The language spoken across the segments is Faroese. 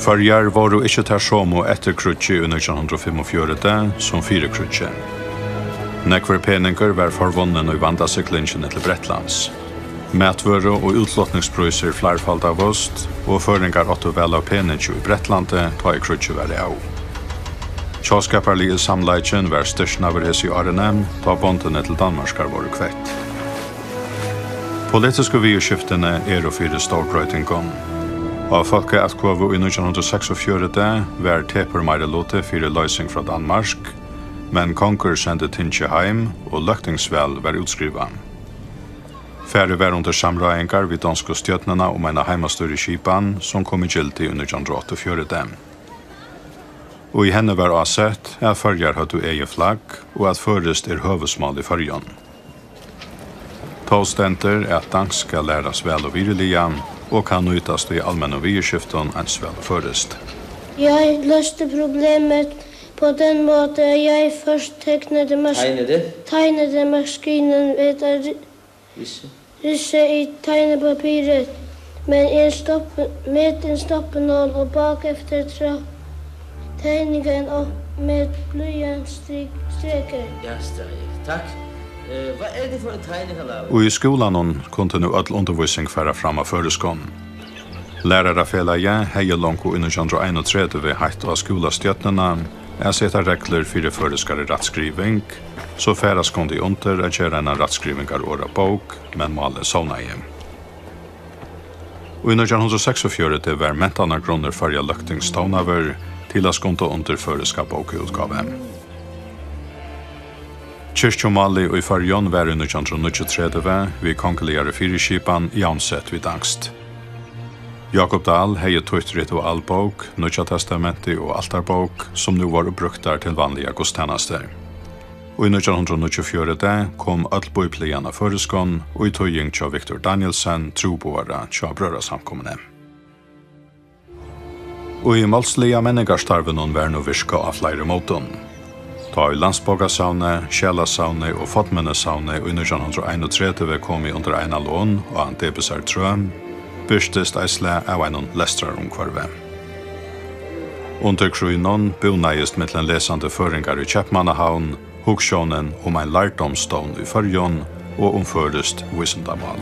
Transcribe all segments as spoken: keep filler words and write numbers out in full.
Føroyar vóru ikki tær somu eftir kríggið í nítjan hundrað og fimmogfjøruti sum fyri kríggið. Nógvur peningur var forvunnin í vandasiglingini til Bretlands. Matvøru og útflutningsprísir fleirfaldaðust, og føroyingar áttu væl av peningi í Bretlandi, tá ið kríggið var av. Tjóðskaparligi samleikin var styrknaður hesi árini, tá bondini til Danmarkar vóru kvett. Politisku viðurskiftini eru fyri stórbroytingum. Á fólkaatkvøðu í nítjan hundrað og seksogfjøruti var tepur meiriluti fyri loysing frá Danmark, men kongur sendi tingið heim og løgtingsval var útskrivað. Farið var undir samráðingar við donsku stjórnina um eina heimastýrisskipan, sum kom í gildi í nítjan hundrað og áttaogfjøruti. Og í henni var ásett, at Føroyar høvdu egið flagg og at føroyskt er høvuðsmál í Føroyum. Tó stendur, at dansk skal lærast væl og virðiliga og kann nýtast í almennum viðurskiftum eins væl og føroyskt. Jeg løste problemet på den måten, at jeg først tegnede mas- Tegnede? Tegnede maskinen ved at ri- Risse. Risse i tegnepapiret med en stoppe, med en stoppenål og bagefter trakk tegningen opp med blyantstreker. Ja, streg. Takk. Eh, hvad er det for en tegning, han laver? Og í skúlanum kundi nú øll undirvísing fara fram á føroyskum. Lærarafelagið hevði longu í nítjan hundrað og einogtretivu heitt á skúlastjórnina at seta reglur fyri føroyskari rættskriving, so farast kundi undir at gera eina rættskrivingarorðabók, men málið sovnaði. Í nítjan hundrað og seksogfjøruti varð Mentanargrunnur Føroya Løgtings stovnaður til at skunda undir føroyska bókaútgávu. Kirkjumálið í Føroyum var í nítjan hundrað og níggjuogtretivu við konguligari fyriskipan javnsett við danskt. Jákup Dahl hevði týtt ritualbók, Nýggja Testamentið og altarbók, sum nú vóru brúktar til vanligar gudstænastur. Í nítjan hundrað og níggjuogfjøruti kom øll Bíblian á føroyskum í týðing hjá Victor Danielsen, trúboðara hjá Brøðrasamkomuni. Í málsliga menningarstarvinum var nú virkað á fleiri mótum. Tá ið Landsbókasavnið, Skjalasavnið og Fornminnissavnið í nítjan hundrað og einogtretivu komu undir eina lon á Debesar trøð, birtist eitt slag av einum lestrarumhvørvi. Undir krígnum búnaðist millum lesandi føroyingar í Keypmannahavn hugsjónin um ein lærdómsstovn í Føroyum og um føroyskt vísindamál.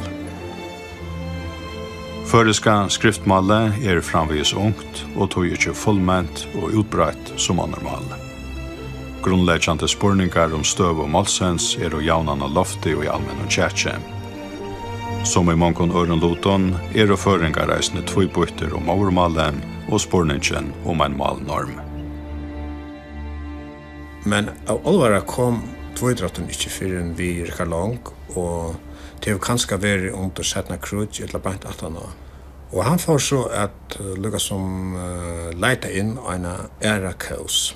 Føroyska skriftmálið er framvegis ungt og tí ikki fullment og útbreitt sum onnur mál. Grundleggjandi spurningar um støðu málsins eru javnan á lofti í almennum kjaki. Sum í mongum øðrum lutum eru føroyingar eisini tvíbýttir um móðurmálið, og spurningin um ein málnorm. Men av álvara kom tvídráttin ikki fyrr enn við Rikard Long, og tað hevur kanska verið undir seinna kríggj ella beint aftaná. Og hann fór so at, eh, líkasum, eh, leita inn á eina aðra kós.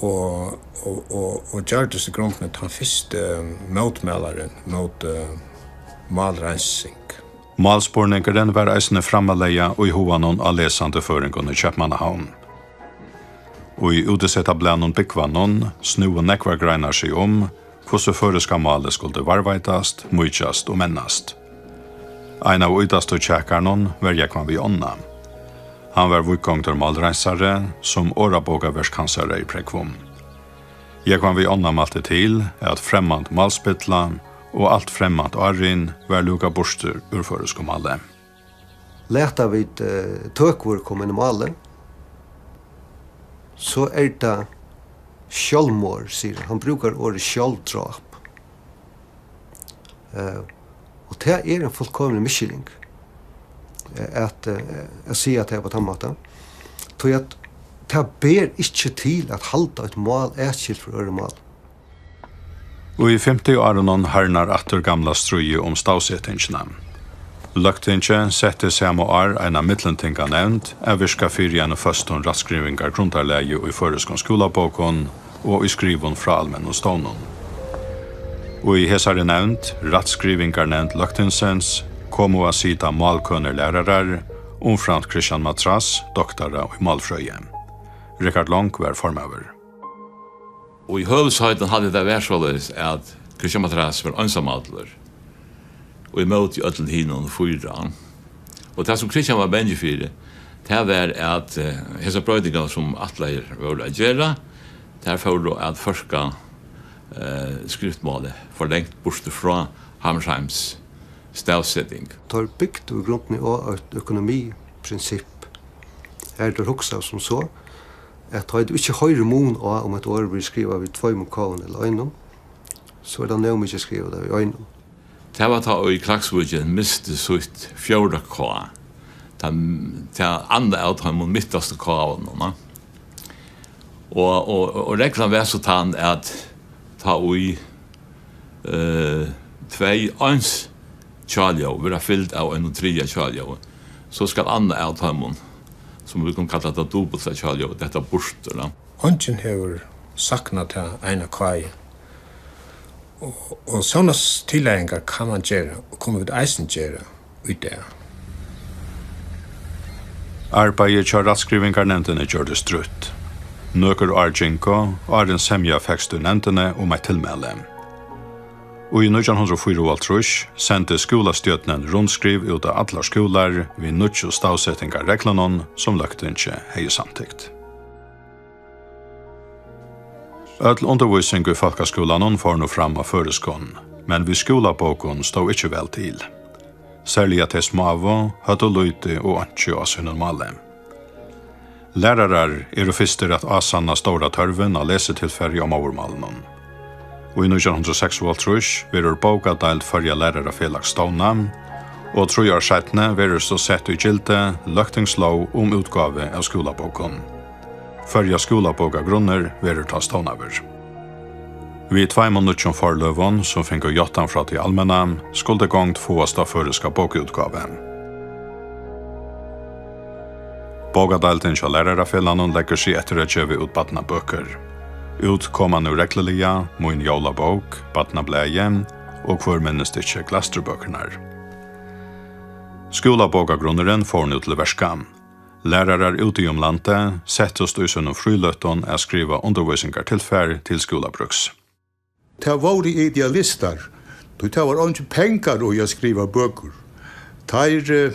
Og, og, og, og gjørdist í grundini tann fyrsti mótmælarin móti, eh, málreinsing. Málspurningurin var eisini framleiða í huganum á lesandi føroyingum í Keypmannahavn. Í útisetablaðnum Búgvanum snúðu nógvar greinar seg um, hvussu føroyska málið skuldi varðveitast, mýkjast og mennast. Ein av ítalsku kjakarunum var Jógvan við Ánna. Hann var víðgongdur málreinsari, sum orðabókaverk hansara er prógv um. Jógvan við Ánna mælti til, at fremmand málspilla og alt fremmant árin var lúkað burtur úr føroyskum máli. Lata vit, eh, tøkur koma inn í málið, so er tað sjálvmorð, sigur hann. Hann brúkar orðið sjálvdráp. Eh, og tað er ein fullkomin misskiljing, eh, at, eh, at siga tað á tann mátan. Tí at tað ber ikki til at halda eitt mál atskilt frá øðrum málum. Og í fimtiárunum harðnar aftur gamla stríðið um stavsetingina. Løgtingið setti sama ár eina millumtinganevnd at virka fyri einum føstum rættskrivingargrundarlagi í føroyskum skúlabókum og í skrivum frá almennum stovnum. Og í hesari nevnd, Rættskrivingarnevnd Løgtingsins, komu at sita málkønir lærarar, umframt Christian Matras, doktara í málfrøði. Rikard Long var formaður. Og í høvuðsheitum haldi eg, tað var soleiðis, at Christian Matras var einsamallur og ímóti øllum hinum fýra. Og tað, sum Christian var bangin fyri, Tað var, at, eh, hesar broytingar, sum ætlaðar vóru at gera, tær fóru at førka, eh, skriftmálið for langt burtur frá Hammershaimbs stavseting. Teir bygdu í grundini á eitt økonomiprinsipp, har teir hugsaðu sum so, at tá tú ikki hoyrir mun á, um eitt orð verður skrivað við tveimum K-um ella einum, so er tað nóg mikið at skriva tað við einum. Tað var tá, ið Klaksvíkin misti sítt fjórða K, tað, tað annað av teimum mittastu K-unum, na? Og, og, og reglan var so tann, at tá ið, eh, tvey eins hjáljóð verða fylgd av einum triðja hjáljóði, so skal annað av teimum, sum vit kunnu kalla tað dupulta hjáljóðið, detta burtur, na? Eingin hevur saknað tað eina K-ið. Og, og sovorðnar s-, tillagingar kann man gera, og kunnu vit eisini gera í dag. Arbeiðið hjá Rættskrivingarnevndini gjørdist drúgt. Nøkur ár gingu, áðrenn semja fekst í nevndini um eitt tilmæli. Og í nítjan hundrað og fýraoghálvtrýss sendi skúlastjórnin rundskriv út á allar skúlar við nýggju stavsetingarreglunum, sum Løgtingið hevði samtykt. Øll undirvísing í fólkaskúlanum fór nú fram á føroyskum, men við skúlabókum stóð ikki væl til. Serliga tey smáu høvdu lítið og einki á sínum máli. Lærarar eru fyrstir at ásanna stóra tørvin á lesitilfari á móðurmálinum. Og í nítjan hundrað og seksoghálvtrýss verður bókadeild Føroya Lærarafelags stovnað, og trý ár seinni verður so sett í gildi løgtingslóg um útgávu av skúlabókum. Føroya Skúlabókagrunnur verður tá stovnaður. Við tveimum nýggjum forløgum, sum fingu játtan frá tí almenna, skuldi gongd fáast á føroyska bókaútgávu. Bókadeildin hjá Lærarafelagnum leggur seg eftir at geva út barnabøkur. Út koma nú regluliga Mín jólabók, Barnablaðið og Hvør minnist ikki Glæstrurbøkurnar. Skúlabókagrunnurin fór nú til verka. Lærarar úti um landið settust í sínum fríløtum at skriva undirvísingartilfar til skúlabrúks. Tað vóru idealistar, tí tað var eingin pengar í at skriva bøkur. Teir, eh,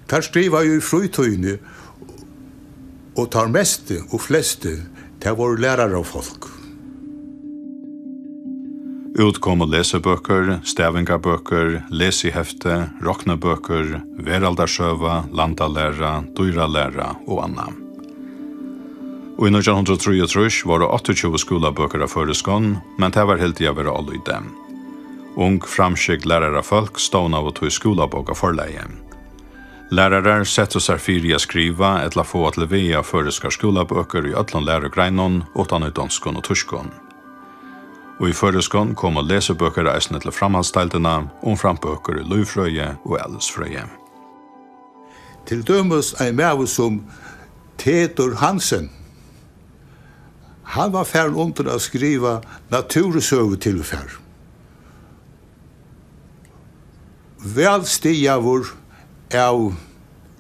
teir skrivaðu í frítíðini, og teir mestu og flestu, tað vóru lærarafólk. Út komu lesibøkur, stavingarbøkur, lesihefti, roknibøkur, veraldarsøga, landalæra, dýralæra og annað. Í nítjan hundrað og trýogtrýss vóru áttaogtjúgu skúlabøkur á føroyskum, men tað var hildið at vera ov lítið. Ung, framskygd lærarafólk stovnaðu tí Skúlabókaforlagið. Lærarar settu sær fyri at skriva ella fáa til vega føroyskar skúlabøkur í øllum lærugreinum, uttan í donskum og týskum. Og í føroyskum komu lesibøkur eisini til framhaldsdeildina, umframt bøkur í lívfrøði og alisfrøði. Til dømis ein maður sum Tetur Hansen. Hann var farin undir at skriva náttúrusøgutilfar. Væl stigaður av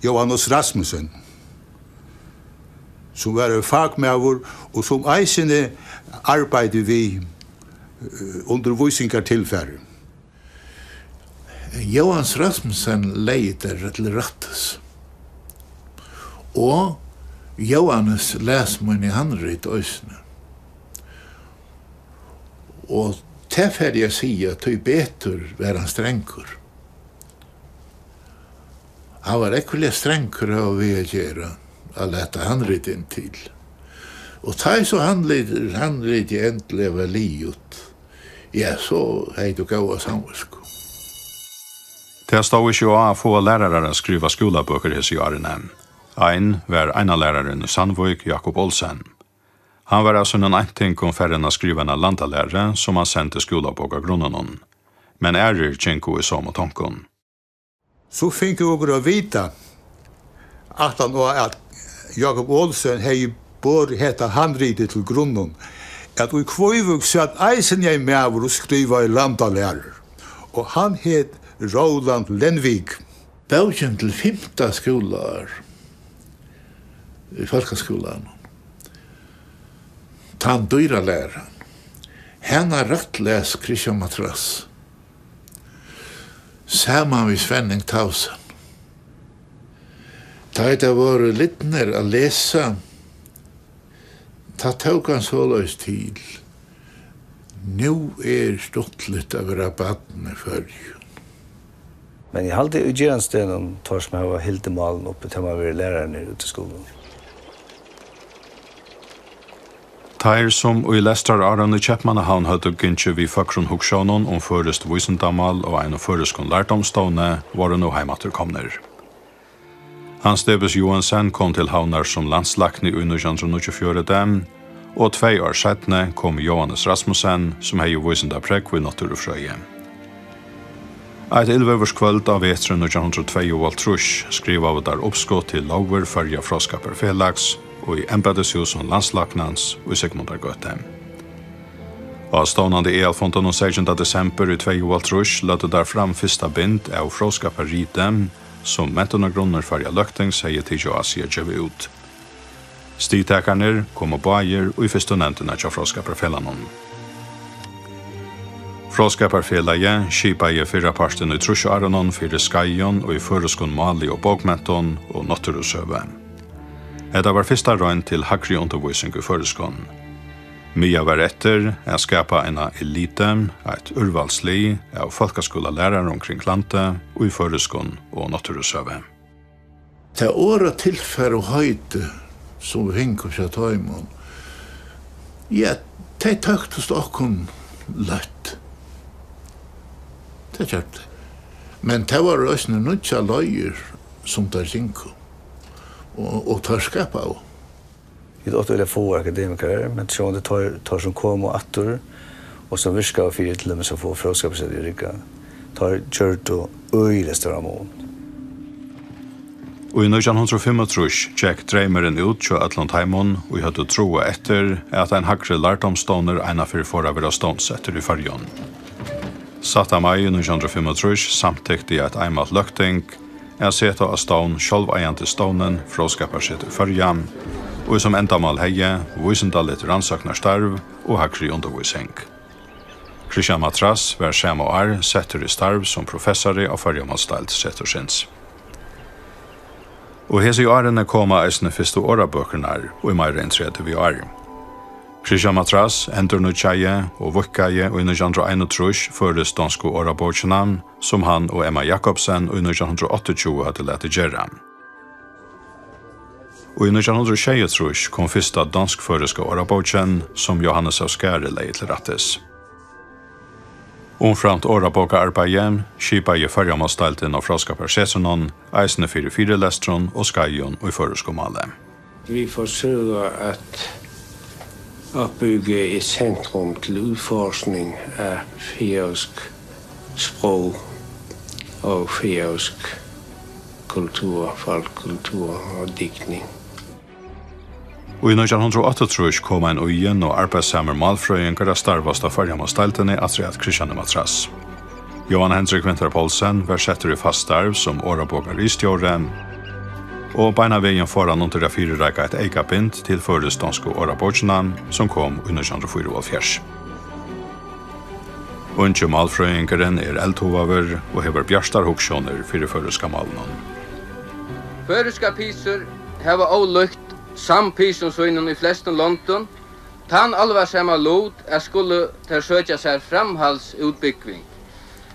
Jóannes Rasmussen, sum var ein fakmaður og sum eisini arbeiddi við, eh, undirvísingartilfari. Jóannes Rasmussen legði tað til rættis. Og Jóannes las míni handrit eisini. Og tað fari eg at siga, tíbetur var hann strangur. Hann var ógvuliga strangur at hava við at gera, at lata handrit inn til. Og tá ið so handrit-, handritið endiliga var liðugt, ja, so hevði tú góða samvitsku. Tað stóð ikki á at fáa lærarar at skriva skúlabøkur hesi árini. Ein var einalærarin í Sandvík, Jákup Olsen. Hann var av sínum eintingum farin at skriva eina landalæru, sum hann sendi Skúlabókagrunninum. Men aðrir gingu í somu tonkum. So fingu okur at vita, aftan á at Jákup Olsen hevði borið hetta handritið til grunnin, at í Kvívík sat eisini ein maður og skrivaði landalærur, og hann hét Róland Lenvik. Bókin til fimta skúlaár í fólkaskúlanum, Tann dýra læran, hana rættlas Christian Matras saman við Svenning Tausen. Tá ið teir vóru lidnir at lesa, tá tók hann soleiðis til: Nú er stuttligt at vera barn í Føroyum. Men eg haldi, í gerandisdegnum, teir sum hava hildið málið uppi, tað má vera lærararnir úti í skúlunum. Teir, sum í lestrarárunum í Keypmannahavn høvdu gingið við føgrum hugsjónum um føroyskt vísindamál og einum føroyskum lærdómsstovni, vóru nú heimaftur komnir. Hans Debes Joensen kom til Havnar sum landslækni í nítjan hundrað og níggjuogfjøruti, og tvey ár seinni kom Jóannes Rasmussen, sum hevði vísindaprógv í náttúrufrøði. Eitt illveðurskvøld á vetri nítjan hundrað og tveyoghálvtrýss skrivaðu teir uppskot til lógir Føroya Fróðskaparfelags í embætishúsum landslæknans í Sigmundargøtu. Á stovnandi aðalfundinum seytjanda desembur í tveyoghálvtrýss løgdu teir fram fyrsta bind av Fróðskaparriti, sum Mentanargrunnur Føroya Løgtings hevði tikið á seg at geva út. Stigtakarnir komu báðir í fyrstu nevndina hjá Fróðskaparfelagnum. Fróðskaparfelagið skipaði fyrrapartin í trýssárunum fyri skeiðum í føroyskum máli og bókmentum og náttúrusøgu. Hetta var fyrsta roynd til hægri undirvísing í føroyskum. Miðað var eftir at skapa eina elitu, eitt úrvalslið av fólkaskúlalærarum kring landið í føroyskum og náttúrusøgu. Tað orðatilfar og heiti, sum vit fingu hjá teimum, ja, tey tóktust okkum løtt. Tað gjørdu tey. Men tað vóru eisini nýggjar leiðir, sum teir gingu, og, og teir skapaðu. Vit áttu øgiliga fáar akademikarar, men sjálvandi teir, teir sum komu aftur, og sum virkaðu fyri til dømis at fáa Fróðskaparsetrið riggað, teir gjørdu øgiliga stóran mun. Í nítjan hundrað og fimmogtrýss gekk dreymurin út hjá øllum teimum, ið høvdu trúð eftir, at ein hægri lærdómsstovnur einaferð fór at verða stovnsettur í Føroyum. Sætta mai nítjan hundrað og fimmogtrýss samtykti eitt einmælt løgting at seta á stovn sjálveigjandi stovnin Fróðskaparsetur Føroya, ið sum endamál hevði vísindaligt rannsóknarstarv og hægri undirvísing. Christian Matras varð sama ár settur í starv sum professari á Føroyamálsdeild setursins. Og hesi árini koma eisini fyrstu orðabøkurnar í meira enn tretivu ár. Christian Matras endurnýggjaði og víðkaði í nítjan hundrað og einogtrýss føroyskt-donsku orðabókina, sum hann og Emma Jakobsen í nítjan hundrað og áttaogtjúgu høvdu latið gera. Og í nítjan hundrað og sjeyogtrýss kom fyrsta donsk-føroyska orðabókin, sum Johannes av Skarði legði til rættis. Umframt orðabókaarbeiði skipaði Føroyamálsdeildin á Fróðskaparsetrinum eisini fyri fyrilestrum og skeiðum í føroyskum máli. Vi forsøger at opbygge et centrum til udforskning af færøsk sprog og færøsk kultur, folkekultur og digtning. Í nítjan hundrað og áttaogtrýss kom ein íðin og arbeiðssamur málfrøðingur at starvast á Føroyamálsdeildini afturat Christiani Matras. Jóhan Hendrik Winther Poulsen varð settur í fast starv sum orðabókarritstjóri, og beinanvegin fór hann undir at fyrireika eitt eykabind til føroyskt-donsku orðabókina, sum kom í nítjan hundrað og fýraoghálvfjerðs. Ungi málfrøðingurin er eldhugaður og hevur bjartar hugsjónir fyri føroyska málinum. Føroyskar pisur hava ólíkt sampisum sínum í flestum londum tann álvarsama lut, at skulu tær søkja sær framhaldsútbúgving,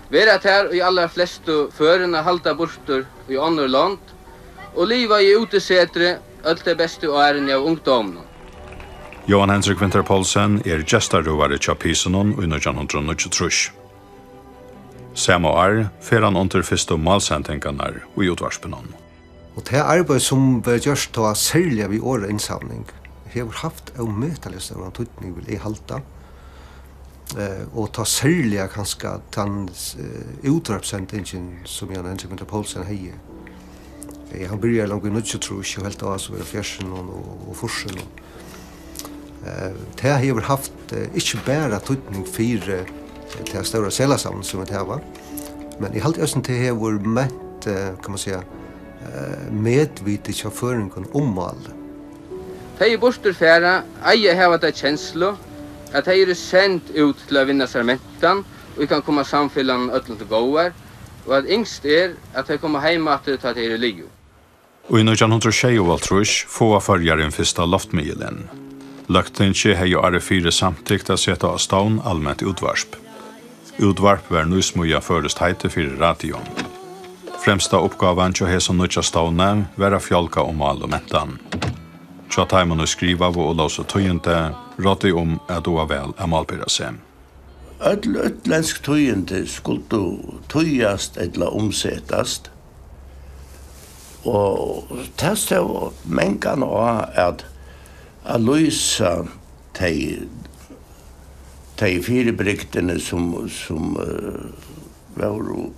verða tær í allarflestu førum at halda burtur í onnur lond og liva í útisetri øll tey bestu árini av ungdóminum. Jóhan Hendrik Winther Poulsen er gestarøðari hjá Pisunum í nítjan hundrað og níggjuogtrýss. Sama ár fer hann undir fyrstu málsendingarnar í útvarpinum. Og tað arbeiði, sum varð gjørt tá, serliga við orðainnsavning, hevur havt ómetaliga stóran týdning, vil eg halda. Eh, og tá serliga kanska tann, eh, útvarpssendingin, sum Jóhan Hendrik Winther Poulsen hevði. Eh, hann byrjaði longu í níggjuogtrýss og helt á so í hálvfjerðsunum og, og, og fýrsunum. Eh, tað hevur havt, eh, ikki bara týdning fyri, eh, tað stóra seðlasavnið, sum vit hava, men eg haldi eisini, tað hevur ment, eh, kann man siga, eh, medvitið hjá føroyingum um málið. Tey, ið burtur fara, eiga at hava ta kenslu, at tey eru send út til at vinna sær mentan, ið kann koma samfelagnum øllum til góðar, og at ynskt er, at tey koma heim aftur, tá tey eru liðug. Í nítjan hundrað og sjeyoghálvtrýss fáa Føroyar ein fyrsta loftmiðilin. Løgtingið hevði árið fyri samtykt at seta á stovn alment útvarp. Útvarp var nýsmíðað føroyskt heiti fyri radio. Fremsta uppgávan hjá hesum nýggja stovni var at fjálga um mál og mentan. Hjá teimum, ið skrivaðu og lósu tíðindi, ráddi um at duga væl at málbera seg. Øll útlendsk tíðindi skuldu týðast ella umsetast, og tað stóð mangan á at, at lýsa tey, tey fyribrigdini, sum, sum, eh, vóru,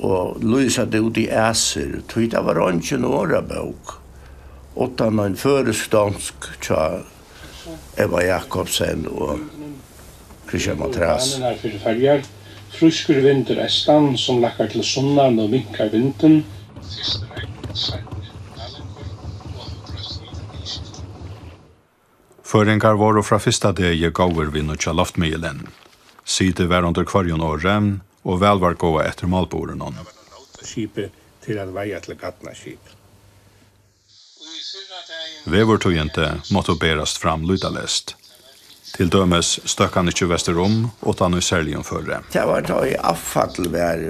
og lýsa tað út í æsir, tí tað var eingin orðabók uttan ein føroysk-donsk hjá Eva Jacobsen og Christian Matras. Vanirnar fyri Føroyar. Frískur vindur eystan, sum lækkar til sunnan og minkar vindin. Føroyingar vóru frá fyrsta degi góðir við nýggja loftmiðilin. Sitið var undir hvørjum orði, og væl var gáað eftir málburðinum. Skipið til at veiða til garnaskip. Veðurtíðindi máttu berast fram lýtaleyst. Til dømis støkk hann ikki vestur um, uttan í serligum føri. Tað var tá, ið avfall var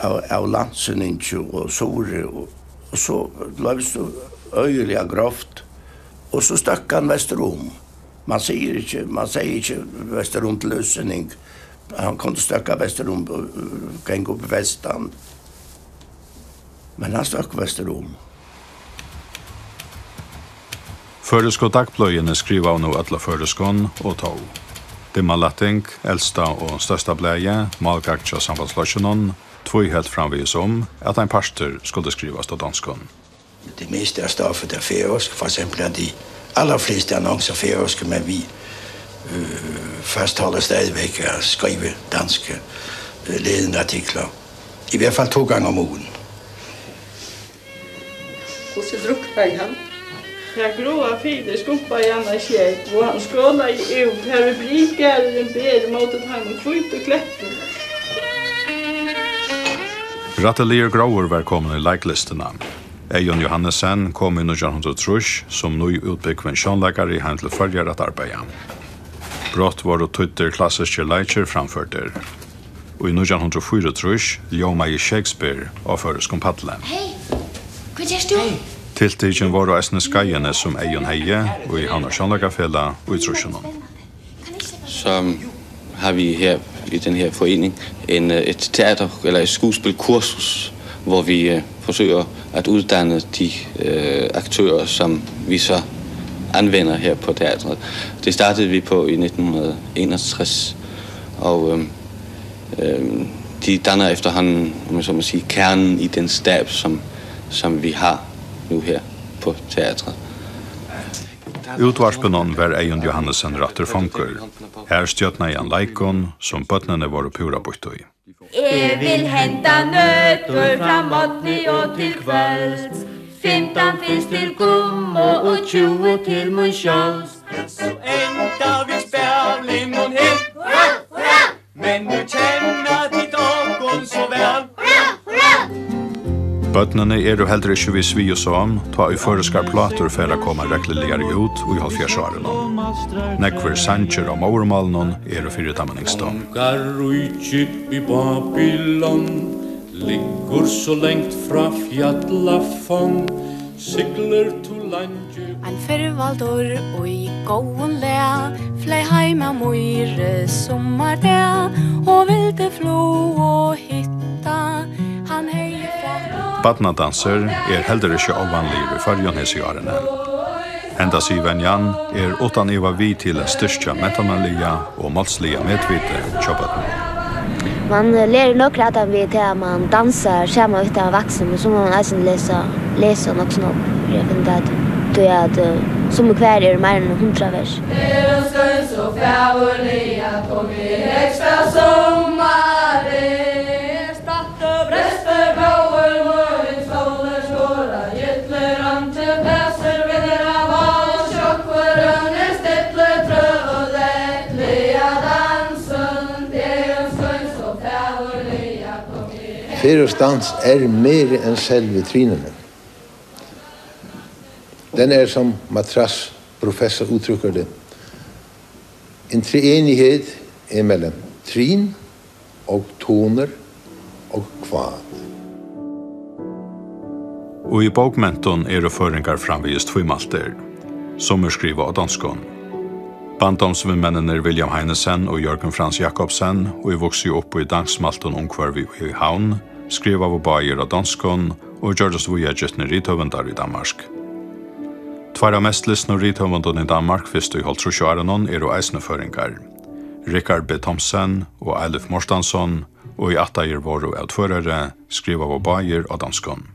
av, av landsynningi og suðuri, og, og so bleiv so øgiliga grovt, og so støkk hann vestur um. Man sigur ikki, man segði ikki vestur um til útsynning. Hann kundi støkka vestur um, uh, ganga upp í vestan. Men hann støkk vestur um. Føroysku dagbløðini skrivaðu nú øll á føroyskum, og tó. Dimmalætting, elsta og størsta blaðið, málgagn hjá Sambandsflokkinum, tvíhelt framvegis um, at ein partur skuldi skrivast á donskum. Det meste af stoffet er færøsk, for eksempel er de allerfleste annoncer færøske, men vi øh, fastholder stadigvæk at skrive danske øh, ledende artikler. I hvert fald to gange om ugen. Hvussu druknaði hann? Tað gráa filið skumpaði hann á sjógv, og hann skolaði út, har við bryggjarin ber móti teimum hvítu klettunum. Rættiligur gróður var komin í leiklistina. Eyðun Johannesen kom í nítjan hundrað og trýss sum nýútbúgvin sjónleikari heim til Føroyar at arbeiða. Brátt vóru týddir klassiskir leikir framførdir. Í nítjan hundrað og fýraogtrýss ljómaði Shakespeare á føroyskum palli. Hey, hvat gert tú? Tiltikin vóru eisini skeiðini, sum Eyðun hevði í Havnar Sjónleikafelag í trýssunum. Så har vi her i den her forening en, øh, et teater, eller et skuespilkursus, hvor vi øh, forsøger at uddanne de øh, aktører, som vi så anvender her på teatret. Det startede vi på i nitten hundrede og enogtres, og øh, øh, de danner efterhånden, om jeg så må sige, kernen i den stab, som, som vi har nu her på teatret. Útvarpinum var Eyðun Johannesen rættur fangur. Her stjórnaði hann leikum, sum børnini vóru púra býtt í. Eg vil henda nøtir frá morgni og til kvølds, fimtan fis til gummu og tjúgu til mín sjálvs. So enda við spælinum her. Hurra, hurra! Men nú kenna tit okkum so væl. Børnini eru heldur ikki við svið og sóm, tá ið føroyskar plátur fara at koma regluligari út í hálvfjerðsárunum. Nógvir sangir á móðurmálinum eru fyri teimum yngstu. Kongaríkið í Babylon liggur so langt frá fjallafong, siglir tú langt Ein firvaldur í góðum lag fleyg heim av Mýri summardag og vildi flugu hitta. Hann hevði fátt Barnadansur er heldur ikki óvanligur í Føroyum hesi árini. Henda siðvenjan er uttan iva við til at styrkja mentanarliga og málsliga medvitið hjá børnum. Man, eh, lærir nøkur av teimum við, til at man dansar saman við teimum vaksnu, men so má man eisini lesa, lesa nokk so nógv fyri at finna tað, tí at, eh, summi kvæði eru meira enn hundrað vers. Er hon skøn so fagurliga, kom í hægsta summari. Stættur brestur góður, morgin sólin skorar, gyllur angi blæsur, vindur av havi, sjógvur rennur stillur, trø og lett liga dansin. Er hon skøn so fagurliga, kom í Eros dans er mere end selve trinene. Den er, som Matras professor udtrykker det, en treenighed imellem trin og toner og kvad. Og í bókmentum eru føroyingar framvegis tvímæltir. Summir skriva á donskum. Barndómsvinmenninir William Heinesen og Jørgen Frans Jakobsen, ið vuksu upp í dansmæltum umhvørvi í Havn, skrivaðu báðir á donskum og gjørdust víðagitnir rithøvundar í Danmark. Tveir av mest lisnu rithøvundunum í Danmark fyrst í hálvtrýssárunum eru eisini føroyingar. Rikard B. Thomsen og Eilif Mortansson, og ið ættaðir vóru av Tvøroyri, skrivaðu báðir á donskum.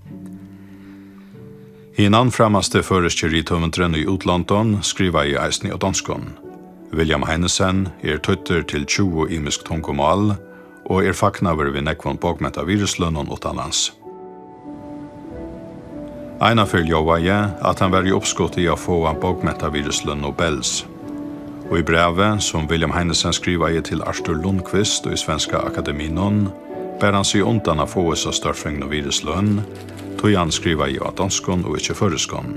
Hinar framasti føroyski rithøvundurin í útlondum skrivaði eisini á donskum. William Heinesen er týddur til tjúgu ymisk tungumál og er fagnaður við nógvum bókmentavirðislønum uttanlands. Einaferð ljóðaði, at hann var í uppskoti at fáa bókmentavirðisløn Nobels. Og í brævi, sum William Heinesen skrivaði til Arthur Lundquist í Svenska Akademiinum, bar hann seg undan at fáa hesa stórfingnu virðisløn, tí hann skrivaði á donskum og ikki føroyskum.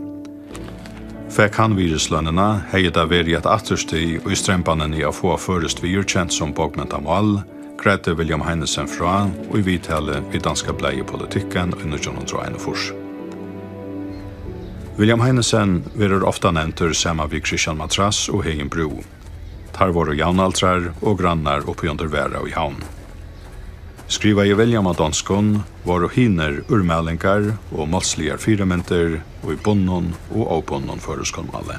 Fekk hann virðislønina, hevði tað verið eitt afturstig í strembanini at fáa føroyskt viðurkent sum bókmentamál, greiddi William Heinesen frá í viðtali við danska blaðið Politiken í nítjan hundrað og einogfýrs. William Heinesen verður ofta nevndur saman við Christian Matras og Heðin Brú. Teir vóru javnaldrar og grannar uppi undir Varða í Havn. Skrivaði William á donskum, vóru hinir úrmælingar og málsligar fyrimyndir í bundnum og óbundnum føroyskum máli.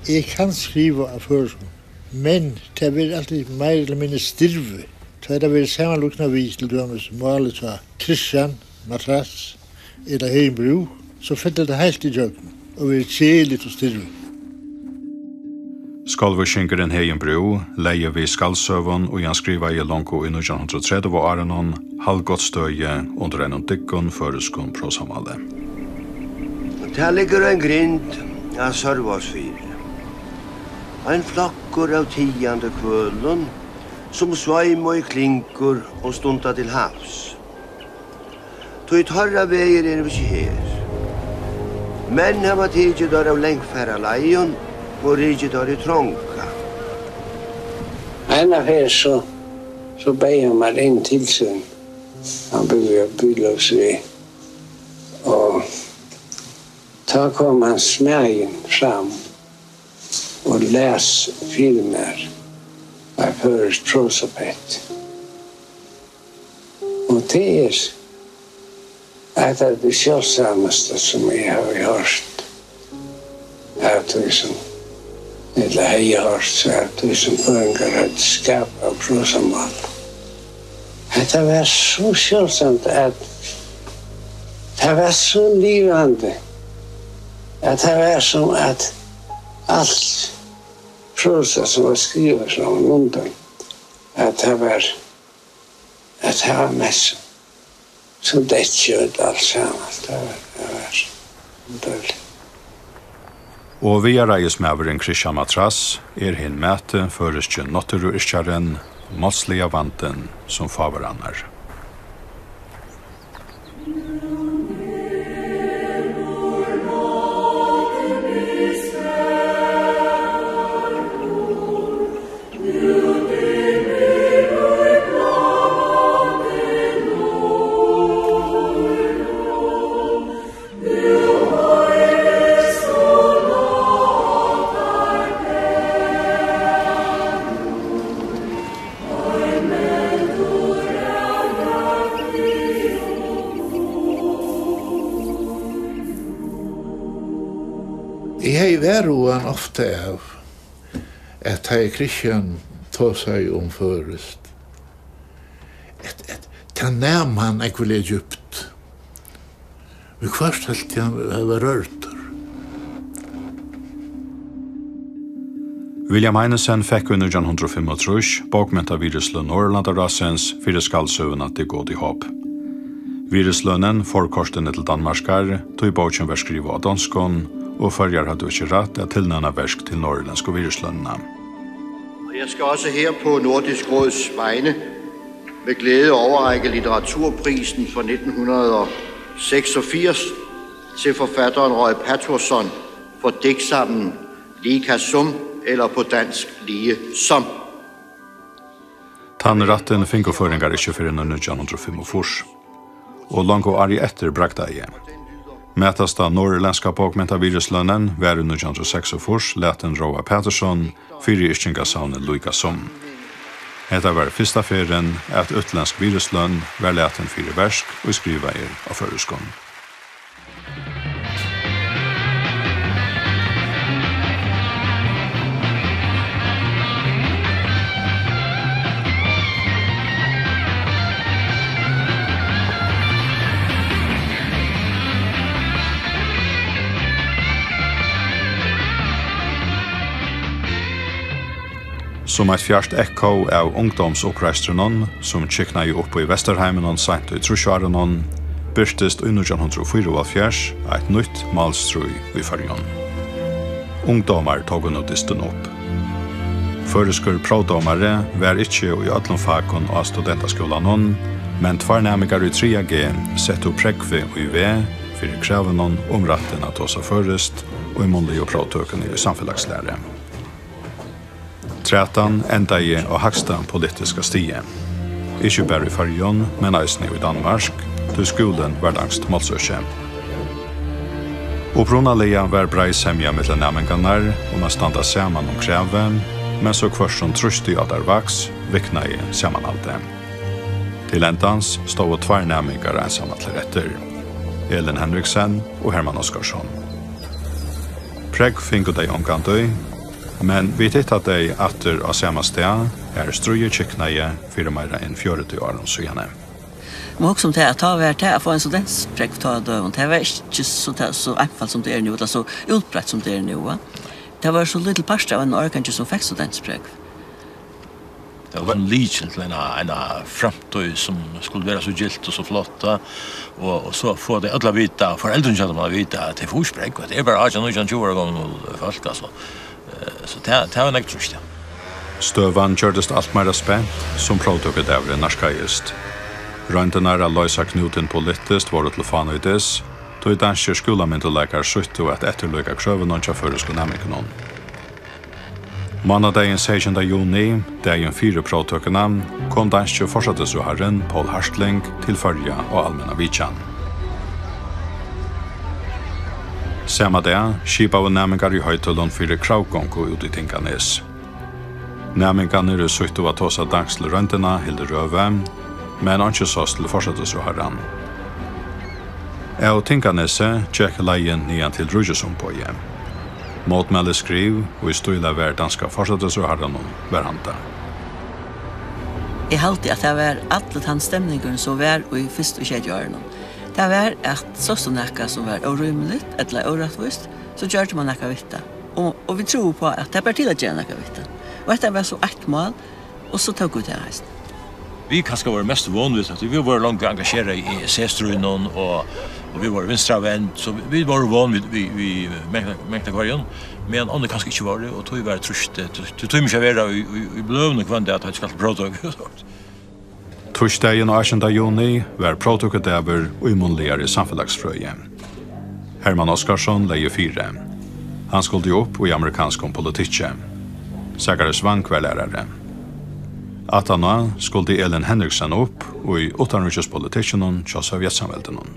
Eg kann skriva á føroyskum, men tað verður altíð meira ella minni stirvið. Tá tað verður samanlíknað við, til dømis, málið hjá Christian Matras ella Heðin Brú, so fellur tað heilt ígjøgnum og verður keðiligt og stirvið. Skálvíkingurin Heðin Brú legði við skaldsøgum, ið hann skrivaði longu í nítjan hundrað og tretivu árunum, haldgott støði undir einum dyggum føroyskum prosamáli. Tað liggur ein grind at sørva oss fyri. Ein flokkur av tigandi hvølum, sum sveima í klyngur og stunda til havs. Tí teirra vegir eru ikki her. Menn hava tikið teir av langferðaleiðum og rikið teir í trongd. Eina ferð so, so beyð hann mær inn til sín. Hann búði á Bílógsveg. Og tá kom hann smæðin fram og las fyri mær eitt føroyskt prosapett. Og tað er eitt av tí sjáldsamasta, sum eg havi hoyrt av tí, sum, ella hevði hoyrt, av tí, sum føroyingar høvdu skapað prosamál. Hetta var so sjáldsamt, at tað var so livandi, at tað var sum at alt prosa, sum var skrivað frammanundan, at tað var, at tað var mest sum, sum deytt kjøt alt saman. Tað var, tað var so deiligt. Og viðareiðismaðurin Christian Matras er hin mæti føroyski náttúruyrkjarin, málsliga vandin sum fáur annar. Eg hevði varhugan ofta av, at tá ið Christian tosaði um føroyskt, at, at tað nam hann ógvuliga djúpt. Viðhvørt helt eg hann var rørdur. William Heinesen fekk í nítjan hundrað og fimmogtrýss bókmentavirðisløn Norðurlandaráðsins fyri skaldsøguna Det gode håb. Virðislønin fór kortini til Danmarkar, tí bókin var skrivað á donskum, og Føroyar høvdu ikki rætt at tilnevna verk til norðurlendsku virðislønina. Og jeg skal også her på Nordisk Råds vegne med glæde overrække litteraturprisen for nitten hundrede og seksogfirs til forfatteren Roy Patterson for digtsamlen Líka sum, eller på dansk Lige som. Tann rættin fingu føroyingar ikki fyrr enn í nítjan hundrað og fimmogfýrs, og longu árið eftir bragdaði. Mætasta norðurlendska bókmentavirðislønin var í nítjan hundrað og seksogfýrs latin Róa Patursson fyri yrkingasavnið Líka sum. Hetta var fyrsta ferðin, at útlendsk virðisløn var latin fyri verk, ið skrivað er á føroyskum. Sum eitt fjart ekko av ungdómsuppreistrinum, sum kyknaði upp í Vesturheiminum seint í trýssárunum, birtist í nítjan hundrað og fýraoghálvfjerðs eitt nýtt málstríð í Føroyum. Ungdómar tóku nú dystin upp. Føroyskur próvdómari var ikki í øllum fakum á studentaskúlanum, men tveir næmingar í triðja G settu prógvið í veð fyri kravinum um rættin at tosa føroyskt í munnligu próvtøkuni í samfelagslæru. Trætan endaði á hægsta politiska stigi. Ikki bara í Føroyum, men eisini í Danmark, tí skúlin var danskt málsøki. Upprunaliga var breið semja millum næmingarnar um at standa saman um kravið, men so hvørt sum trýstið á teir vaks, viknaði samanhaldið. Til endans stóðu tveir næmingar einsamallir eftir, Elin Henriksen og Hermann Oskarsson. Prógv fingu tey ongantíð, men vit hitta tey aftur á sama stað, har stríðið kyknaði fyri meira enn fjøruti árum síðani. Má hugsa um tað, at tá var tað at fáa ein studentsprógv tá á døgum, tað var ikki so, tað, so einfalt, sum tað er nú, ella so útbreitt, sum tað er nú, va? Tað var so lítil partur av einum árgangi, sum fekk studentsprógv. Tað var ein lykil til eina, eina framtíð, sum skuldi vera so gylt og so flott, tá. Og, og so fáa tey øll at vita, foreldrini hjá teimum at vita, at tey fáa ikki prógv, tað er bara átjan, nítjan, tjúgu ára gomul fólk, altso. Eh, so tað, tað var nógv trýst, ja. Støðan gjørdist alt meira spent, sum próvtøkudagurin nærkaðist. Royndirnar at loysa knútin politiskt vóru til fánýtis, tí danskir skúlamyndugleikar sýttu at eftirlíka krøvunum hjá føroysku næmingunum. Mánadagin seytjanda juni, dagin fyri próvtøkuna, kom danski forsætisráðharrin Poul Hartling til Føroya á almenna vitjan. Sama dag skipaðu næmingar í Hoydølum fyri kravgongu út í Tinganes. Næmingarnir, ið sýttu at tosa danskt til royndina, hildu røðu, men einki sást til forsætisráðharran. Av Tinganesi gekk leiðin niðan til ríkisumboðið. Mótmælisskriv, ið stílað var danska forsætisráðharranum, var handað. Eg haldi, at tað var allur tann stemningurin, sum var í fyrstu sjeytiárunum. Tað var, at sást tú nakað, sum var órímiligt ella órættvíst, so gjørdi mann nakað við tað. Og, og vit trúðu upp á, at tað bar til at gera nakað við tað. Og hetta var so eitt mál, og so tóku vit tað eisini. Vit kanska vóru mest von við, at vit vóru longu engagerað í E S C-stríðinum, og, og vit vóru vinstravend, so vit, vit vóru von við, við, við mangt, mangt av hvørjum, meðan onnur kanska ikki vóru, og tí var trýst, tí, tí tímir ikki at vera í, í, í bløðunum hvønn dag, at tú skalt til próvtøku. Týsdagin átjanda juni var próvtøkudagur í munnligari samfelagsfrøði. Hermann Oskarsson legði fyri. Hann skuldi upp í amerikanskum politikki. Zacharias Wang var lærari. Aftaná skuldi Elin Henriksen upp í uttanríkispolitikkinum hjá Sovjetsamveldinum.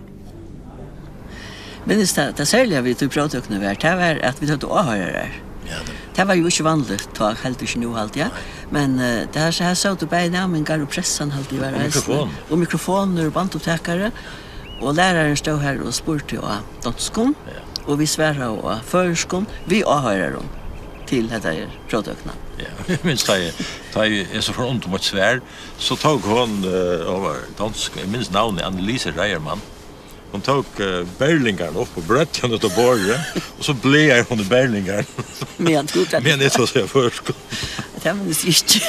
Minnist tað, tað serliga við tí próvtøkuni var, tað var, at vit høvdu áhoyrarar. Ja, tað. Tað var jú ikki vanligt tá, heldur ikki nú, haldi eg. Nei. Men, eh, tað her, so her sótu bæði næmingar og pressan, haldi eg, var eisini. Og mikrofon. Og mikrofonir og bandupptakari. Og lærarin stóð her og spurdi á donskum, ja, og vit svaraðu á føroyskum, við áhoyrarum til hetta her próvtøkuna. Ja, eg minnist, tá eg, tá eg, eg so forundrað um eitt svar, so tók hon, eh, hon var dansk, eg minnist navnið, Annelise Reiermann. Hon tók, eh, berlingaran upp og breiddi hann út á borðið, og so blaðaði hon í berlingaran. Meðan tú greiddi frá. Meðan eg tosaði føroyskum. Tað minnist eg ikki.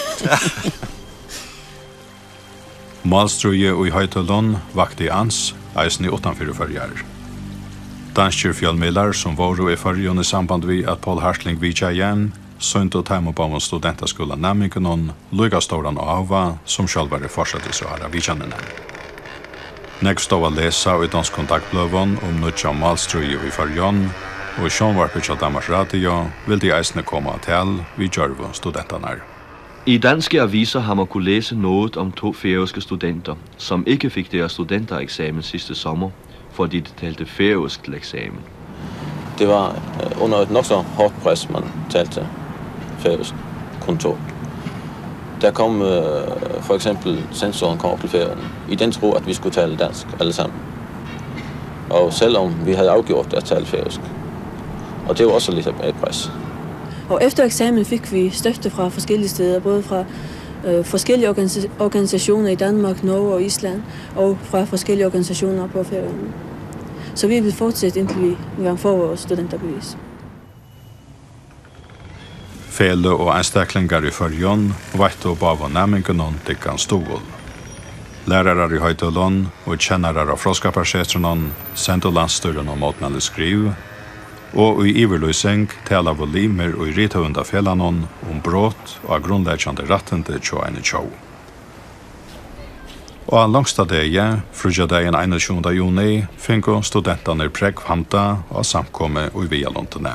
Málstríðið í Hoydølum vakti ans, eisini uttan fyri Føroyar. Danskir fjølmiðlar, sum vóru í Føroyum í samband við, at Poul Hartling vitjaði, sýndu teimum báðum studentaskúlanæmingunum líka stóran áhuga sum sjálvari forsætisráðharravitjanini. Nógv stóð at lesa í donskum dagbløðum um nýggja málstríðið í Føroyum, og sjónvarpið hjá Danmarks Radio vildi eisini koma á tal við djørvu studentarnar. I danske aviser har man kunnet læse noget om to færøske studenter, som ikke fik deres studentereksamen sidste sommer, fordi de talte færøsk til eksamen. Det var øh, under et nok så hårdt pres, man talte færøsk kun to. Der kom øh, for eksempel censoren kom op til Færøerne, i den tro, at vi skulle tale dansk alle sammen. Og selvom vi havde afgjort at tale færøsk. Og det var også lidt af et pres. Og efter eksamen fik vi støtte fra forskellige steder, både fra øh, forskellige organisa- organisationer i Danmark, Norge og Island, og fra forskellige organisationer på Færøerne. Så vi vil fortsætte, indtil vi engang får vores studenterbevis. Feløg og einstaklingar í Føroyum veittu báðum næmingunum dyggan stuðul. Lærarar í Hoydølum og kennarar á Fróðskaparsetrinum sendu landsstýrinum mótmælisskriv, og í yvirlýsing talaðu limir í Rithøvundafelagnum um brot á grundleggjandi rættindi hjá eini tjóð. Á longsta degi, fríggjadagin einogtjúgunda juni, fingu studentarnir prógv handað á samkomu í Viðarlundini.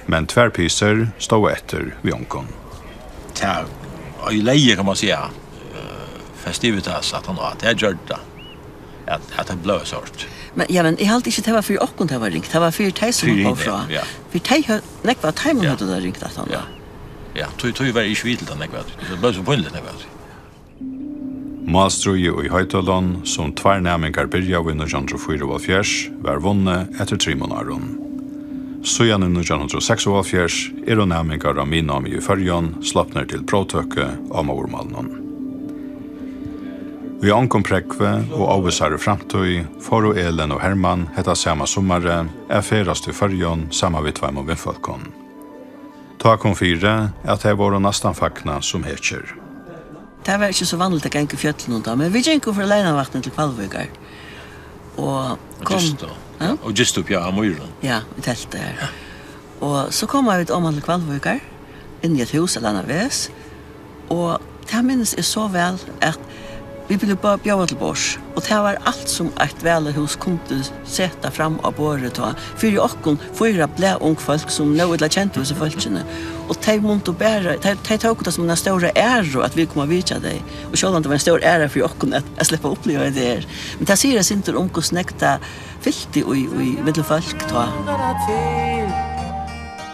Men tvær pisur stóðu eftir við ongum. Tað oyðilegði, kann man siga, øh, festivitas aftaná. Tað gjørdi tað, at, at tað bleiv sort. Men, ja, men eg haldi ikki, tað var fyri okkum, tað var ringt. Tað var fyri tey, sum Fyri kom hini, frá. Ja. Fyri tey hø- nógv av teimum Ja. Høvdu tað ringt aftaná. Ja. Ja, tí, tí var eg ikki við til tað nógv, at tað bleiv so pínligt nógv, at Málstríðið í Hoydølum, sum tveir næmingar byrjaðu í nítjan hundrað og fýraoghálvfjerðs, var vunnið eftir trimum árum. Síðan í nítjan hundrað og seksoghálvfjerðs eru næmingar á miðnámi í Føroyum slopnir til próvtøku á móðurmálinum. Við ongum prógvi og óvissari framtíð fóru Elin og Hermann hetta sama summarið at ferðast í Føroyum saman við tveimum vinfólkum. Tá kom fyri, at tey vóru næstan fagnað sum hetjur. Tað var ikki so vanligt at ganga í fjøllunum tá, men vit gingu frá Leynavatni til Hvalvíkar. Og Og gistu. Ja? Og gistu uppi á Mýrum. Ja, í telti har. Og so koma vit oman til Hvalvíkar, inn í eitt hús ella annan veg, og tað minnist eg so væl, at vit blivu bá- bjóðað til borðs, og tað var alt, sum eitt valahús kundi seta fram á borðið tá, fyri okkum fýra blaðung fólk, sum nóg illa kendu hesi fólkini, og tey mundu bara, tey, tey tóku tað sum eina stóra æru, at vit komu at vitja tey, og sjálvandi var ein stór æra fyri okkum at, at sleppa at uppliva hetta her. Men tað sigur eitt sindur um, hvussu nógv tað fylti í, í millum fólk tá.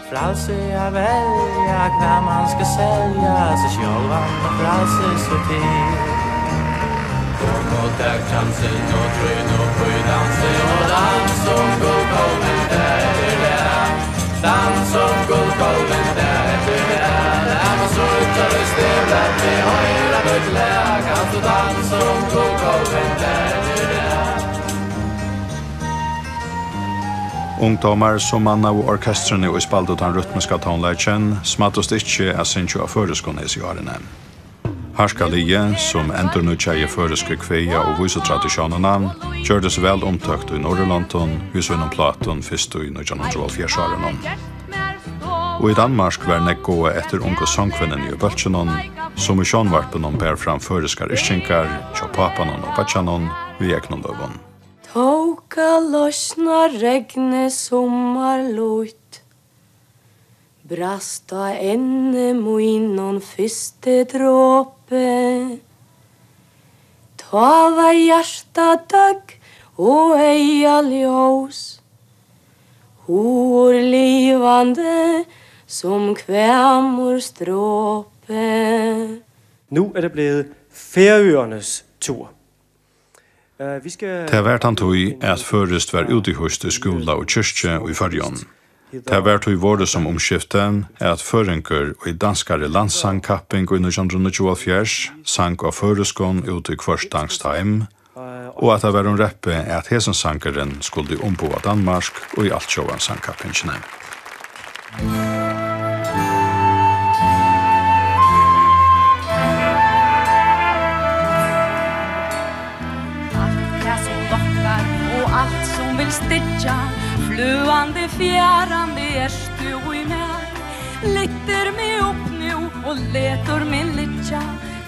Frælsi at velja, hvat man skal selja, seg sjálvan og frælsi so til. Kom og tak kjansin og trýn upp í dansi og dans sum gullkálvin, tað er tað. Dans sum gullkálvin, tað er tað. Lat meg síggja teg stevla, teg hoyra mítt lag. Kanst tú dans sum gullkálvin, tað er tað. Ungdómar, sum mannaðu orkestrini og spældu tann rytmiska tónleikin, smæddust ikki at syngja á føroyskum hesi árini. Harkaliðið, sum endurnýggjaði føroysku kvæða- og vísutraditiónina, gjørdist væl umtókt í Norðurlondum við sínum plátum, fyrst í nítjan hundrað og hálvfjerðs árunum. Og í Danmark var nógv gáað eftir ungu songkvinnuni í bólkinum, sum í sjónvarpinum bar fram føroyskar yrkingar hjá pápanum og beiggjanum við egnum løgum. Tók at loysna regnið summarlítt, brast á enni mínum fyrsti dropi. Tá var hjarta døgg og eyga ljós, hugur livandi sum hvamur stropi. Nu er det blevet Færøernes tur. Øh, vi skal Tað var tann tíð, at føroyskt var útihýst í skúla og kirkju í Føroyum. Tað var tí vorðið sum umskifti, at føroyingur í danskari landssangkapping í nítjan hundrað og níggjuoghálvfjerðs sang á føroyskum út í hvørt danskt heim, og at tað var um reppið, at hesin sangurin skuldi umboða Danmark í altjóða sangkappingini. Alt tað sum lokkar og alt sum vil styggja, fløðandi, fjarandi ert tú í mær. Lyftir meg upp nú og letur meg liggja,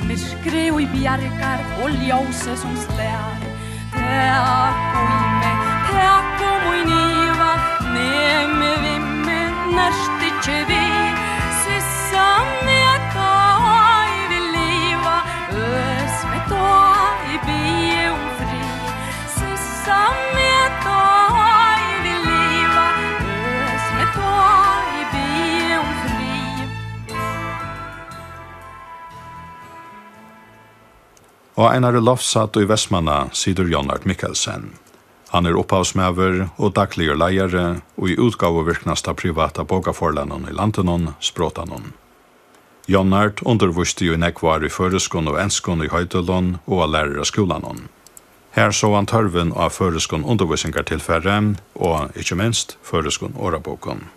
myrkrið í bjargar og ljósið sum slær. Tak í meg, tak um mín iva, nem meg við meg, nert ikki við. Sissa meg, tá eg vil liva, øs meg, tá eg biði um frið. Sissa meg, tá eg vil liva, øs meg, tá eg biði um frið. Á einari loftsædd í Vestmanna situr Jónard Mikkelsen. Hann er upphavsmaður og dagligur leiðari í útgávuvirknasta privata bókaforlagnum í landinum, Sprotanum. Jónard undirvísti í nógv ár í føroyskum og enskum í Hoydølum og á læraraskúlanum. Har sá hann tørvin á føroyskum undirvísingartilfari og, ikki minst, føroyskum orðabókum.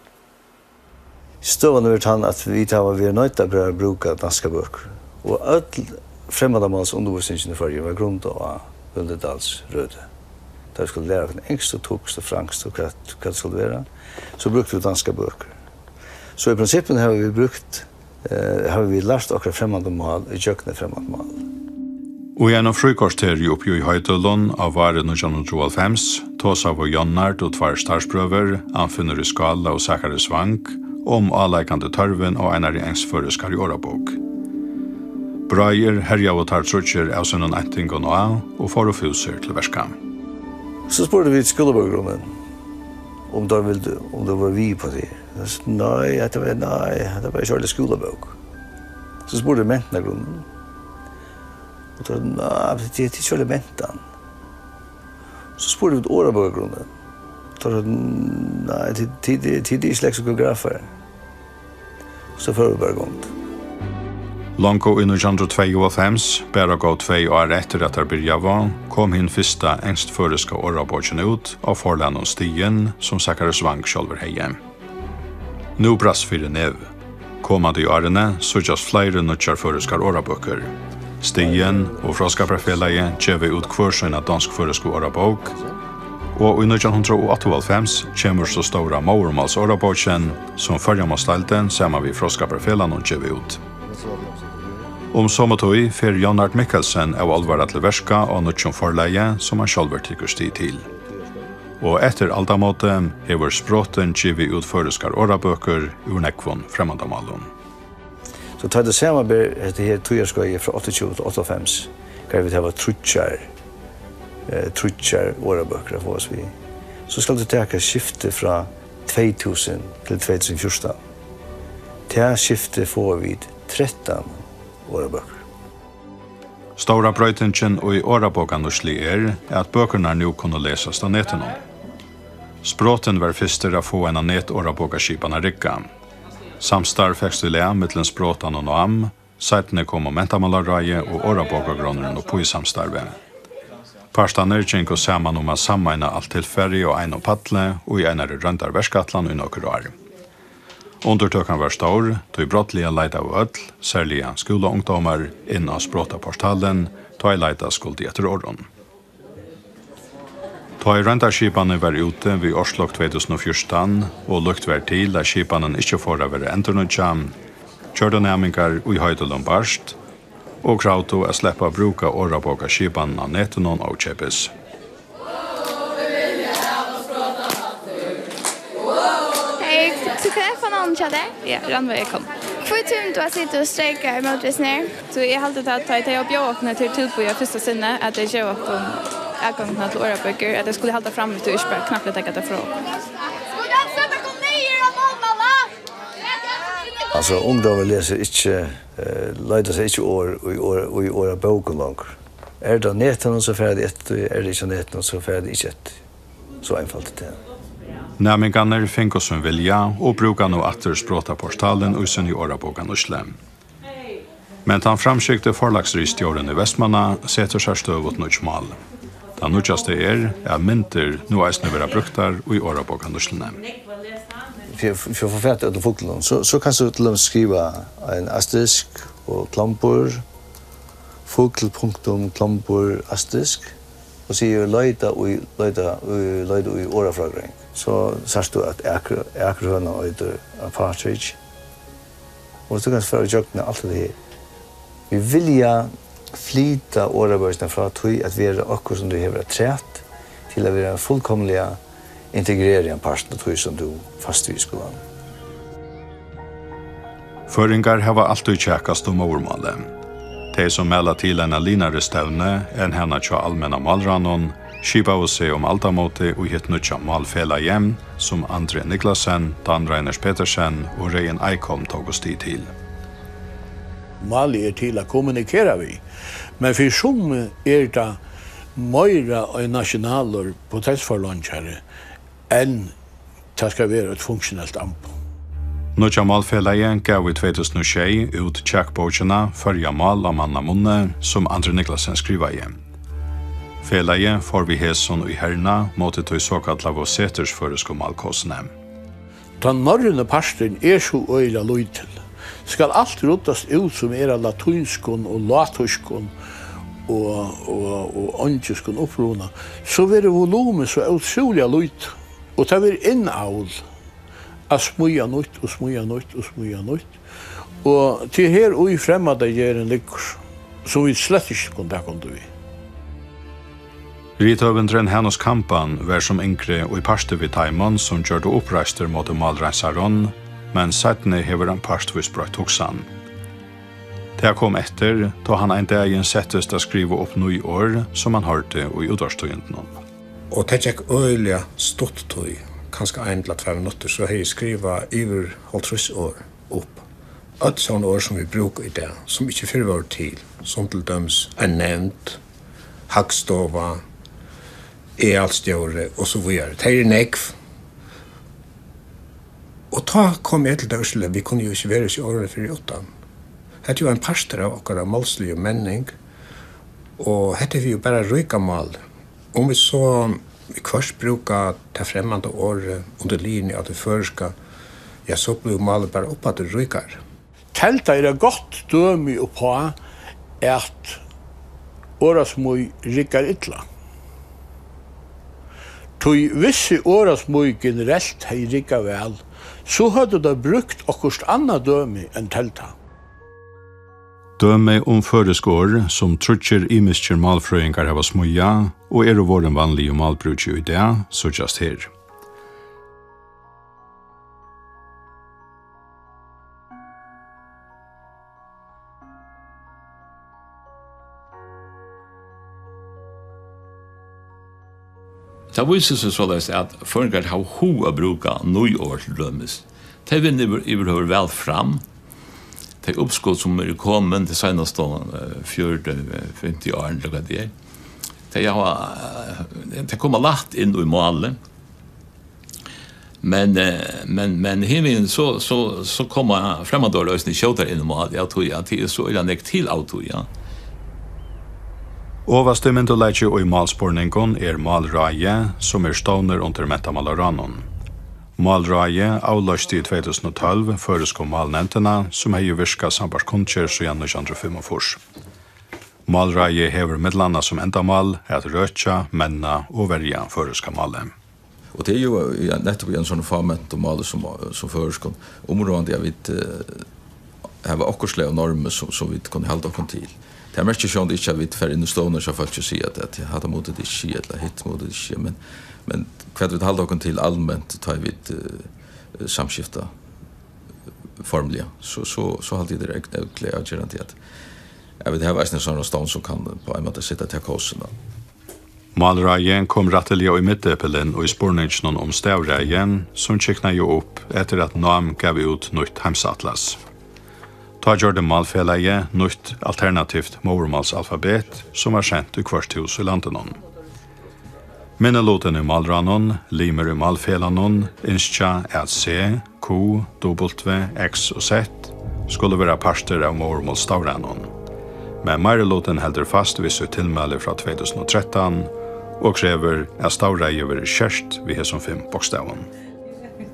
Støðan var tann, at vit hava verið noydd at bara brúka danskar bøkur. Og øll fremmandamálsundirvísingin í Føroyum var grundað á Gyldendals Røde. Tá vit skuldu læra okkum enskt og týskt og franskt og hvat, hvat tað skuldi vera, so brúktu vit danskar bøkur. So í prinsippinum hava vit brúkt, eh, hava vit lært okkara fremmandamál í gjøgnum fremmandamál. Og í einum fríkorteri uppi í Hoydølum á vári nítjan hundrað og hálvfems tosaðu Jónard og tveir starvsbrøður, Anfinnur í Skála og Zacharias Wang, um áleikandi tørvin á einari enskt-føroyskari orðabók. Bráðir herjaðu teir tríggir av sínum eintingum á og fóru fúsir til verka. So spurdu vit skúlabókagrunnin, um teir vildu, um teir vóru við uppá tað. Nei, hetta var, nei, hetta var ikki orðið skúlabók. So spurdu vit mentanargrunnin, og teir, nei, tað, tað er ikki orðið mentan. So spurdu vit orðabókagrunnin. Teir, nei, tað, tað, tað, tað er ikki leksikografar. So fóru vit bara í gongd. Longu í nítjan hundrað og tveyoghálvfems, bara góð tvey ár eftir at teir byrjaðu, kom hin fyrsta enskt-føroyska orðabókin út á forlagnum Stigin, sum Zacharias Wang sjálvur hevði. Nú brast fyri nev. Komandi árini síggjast fleiri nýggjar føroyskar orðabøkur. Stigin og Fróðskaparfelagið geva út hvør sína donsk-føroysku orðabók, og í nítjan hundrað og áttaoghálvfems kemur so stóra móðurmálsorðabókin, sum Føroyamálsdeildin saman við Fróðskaparfelagnum geva út. Um somu tíð fer Jónard Mikkelsen av álvara til verka á nýggjum forlagi, sum hann sjálvur tekur stig til. Og eftir aldamótið hevur Sprotin givið út føroyskar orðabøkur úr nógvum fremmandamálum. So tá tú samanber hetta her tíðarskeiðið frá áttaogtjúgu til áttaoghálvfems, hvar vit hava tríggjar, eh, tríggjar orðabøkur at fáast við, so skalt tú taka skiftið frá tvey túsund til tvey túsund og fjúrtan. Tað skiftið fáa vit trettan orðabøkur. Stóra broytingin í orðabókanýtslu er, at bøkurnar nú kunnu lesast á netinum. Sprotin var fyrstur at fáa eina netorðabókaskipan at rigga. Samstarv fekst í lag millum Sprotan og Nám, seinni komu Mentamálaráðið og Orðabókagrunnurin upp í samstarvið. Partarnir gingu saman um at sameina alt tilfarið á einum palli í einari royndarverkætlan í nøkur ár. Undirtøkan var stór, tí brádliga leitaðu øll, serliga skúlaungdómar, inn á Sprotaportalin, tá ið leita skuldi eftir orðum. Tá ið royndarskipanin var úti við árslok tvey túsund og fjúrtan, og líkt var til, at skipanin ikki fór at verða endurnýggjað, gjørdu næmingar í Hoydølum vart og kravdu at sleppa at brúka orðabókaskipanina á netinum ókeypis. Hey, so kann eg fáa navnið hjá tær? Ja, Rannveig, kom. Hví tímir tú at sita og streika ímóti hesum her? So eg haldi, at tá ið tey bjóða okkum hetta tilboð á fyrsta sinni, at tey geva okkum atgongdina til orðabøkur, at tey skulu halda fram við tí og ikki bara knappliga taka tað frá okkum. Altso, ungdómur lesur ikki, eh, leitar sær ikki orð í orð, í orðabókum longur. Er tað á netinum, so fara tey eftir tí, er tað ikki á netinum, so fara tey ikki eftir tí. So einfalt er tað. Næmingarnir fingu sín vilja og brúka nú aftur Sprotaportalin í síni orðabókanýtslu. Men tann framskygdi forlagsritstjórin í Vestmanna setur sær støðugt nýggj mál. Tað nýggjasta er, at myndir nú eisini verða brúktar í orðabókanýtsluni. Fyri, fyri at fáa fatt í øllum fuglunum, so, so kanst tú til dømis skriva ein asterisk og klombur, fugl punktum klombur asterisk, og siga leita í, leita í, leita í orðafrágreiðing. So sært tú, at akur-, akurhønan eitur a partridge. Og tú kanst fara ígjøgnum alt hetta her. Vit vilja flyta orðabókina frá tí at vera okkurt, sum tú hevur afturat, til at vera fullkomiliga integreraðan part av tí, sum tú fæst við í skúlanum. Føroyingar hava altíð kjakast um móðurmálið. Tey, sum mæla til eina linari stevnu enn hana hjá Almenna málráðnum, skipaðu seg um aldamótið í hitt nýggja málfelagið, sum André Niklasen, Dan Reiners Petersen og Regin Eikholm tóku stig til. Málið er til at kommunikera við, men fyri summi er tað meira ein nationalur protestforlongari enn tað skal vera eitt funktionelt amboð. Nýggja málfelagið gav í tvey túsund og sjey út kjakbókina Føroya mál á manna munni, sum André Niklasen skrivaði. Felagið fór við hesum í herna móti tí sokallaðu setursføroysku málkósini. Tann norrøni parturin er so øgiliga lítil. Skal alt ruddast út, sum er av latínskum og lágtýskum og, og, og eingilskum uppruna, so verður volumið so ótrúliga lítið. Og tað verður innavl at smíða nýtt og smíða nýtt og smíða nýtt. Og tað er her, í fremmandagerðin liggur, sum vit slett ikki kunnu taka undir við. Rithøvundurin Hanus Kamban var sum yngri í parti við teimum, sum gjørdu uppreistur móti málreinsarum, men seinni hevur hann partvís broytt hugsan. Tað kom eftir, tá hann ein dagin settist at skriva upp ný orð, sum hann hoyrdi í útvarpstíðindunum. Og tað gekk øgiliga stutt tíð, kanska ein til tvær minuttir, so hevði eg skrivað yvir hálvtrýss orð upp. Øll sovorðin orð, sum vit brúka í dag, sum ikki fyrr vóru til, sum til dømis ein nevnd, hagstova, aðalstjóri og so víðari. Tað eru nógv. Og tá kom eg til tað úrslitið, at vit kunnu jú ikki vera hesi orðini fyri uttan. Hetta er jú ein partur av okkara málsligu menning, og hetta er jú bara ríka mál. Um vit so viðhvørt brúka tað fremmanda orðið undir liðini á tí føroyska, ja, so blívur málið bara uppaftur ríkari. Telda er eitt gott dømi uppá, at orðasmíð riggar illa. Tí vissi orðasmíð generelt hevði riggað væl, so høvdu teir brúkt okkurt annað dømi enn telda. Dømi um føroysk orð, sum tríggir ymiskir málfrøðingar hava smíðað og eru vorðin vanlig í málbrúki í dag, síggjast her. Tað vísir seg soleiðis, at føroyingar hava hug at brúka nýorð til dømis. Tey vinna yvir, yvirhøvur væl fram. Tey uppskot, sum eru komin tey seinastu, eh, fjøruti, eh, fimti árini, ella hvat tað er, tey hava, eh, tey koma lætt inn í málið. Men, eh, men, men hinvegin so, so, so koma fremmandaorð eisini skjótari inn í málið, av tí at tað er so illa nógv til av tí, ja. Ovasti myndugleiki í málspurningum er Málráðið, sum er stovnur undir Mentamálaráðnum. Málráðið avloysti í tvey túsund og tólv Føroysku málnevndina, sum hevði virkað sambært kunngerð síðan nítjan hundrað og fimmogfýrs. Málráðið hevur millum annað sum endamál at røkja, menna og verja føroyska málið. Og tað er jú, ja, nettupp í einum sovorðnum fámentum máli sum, sum føroyskum, umráðandi at vit, eh, hava okkurt slag av normi sum, sum vit kunnu halda okkum til. Tað merkir sjálvandi ikki, at vit fara inn í stovuna hjá fólki og siga, at, at hatta mugu tit ikki siga, ella hitt mugu tit ikki siga, men, men hvat vit halda okkum til alment, tá ið vit, eh, samskifta formliga, so, so, so haldi eg, tað er ógvuliga avgerandi, at, at vit hava eisini sovorðnan stovn, sum kann á ein máta seta ta kósina. Málráðið kom rættiliga í miðdepilin í spurninginum um stavraðið, sum kyknaði upp eftir, at Nám gav út nýtt heimsatlas. Tá gjørdi Málfelagið nýtt alternativt móðurmálsalfabet, sum varð sent í hvørt hús í landinum. Minnilutin í Málráðnum, limir í Málfelagnum, ynskja, at C, Q, W, X og Z skulu vera partur av móðurmálsstavraðnum. Men meirilutin heldur fast við sítt tilmæli frá tvey túsund og trettan og krevur, at stavraðið verður skert við hesum fimm bókstavum.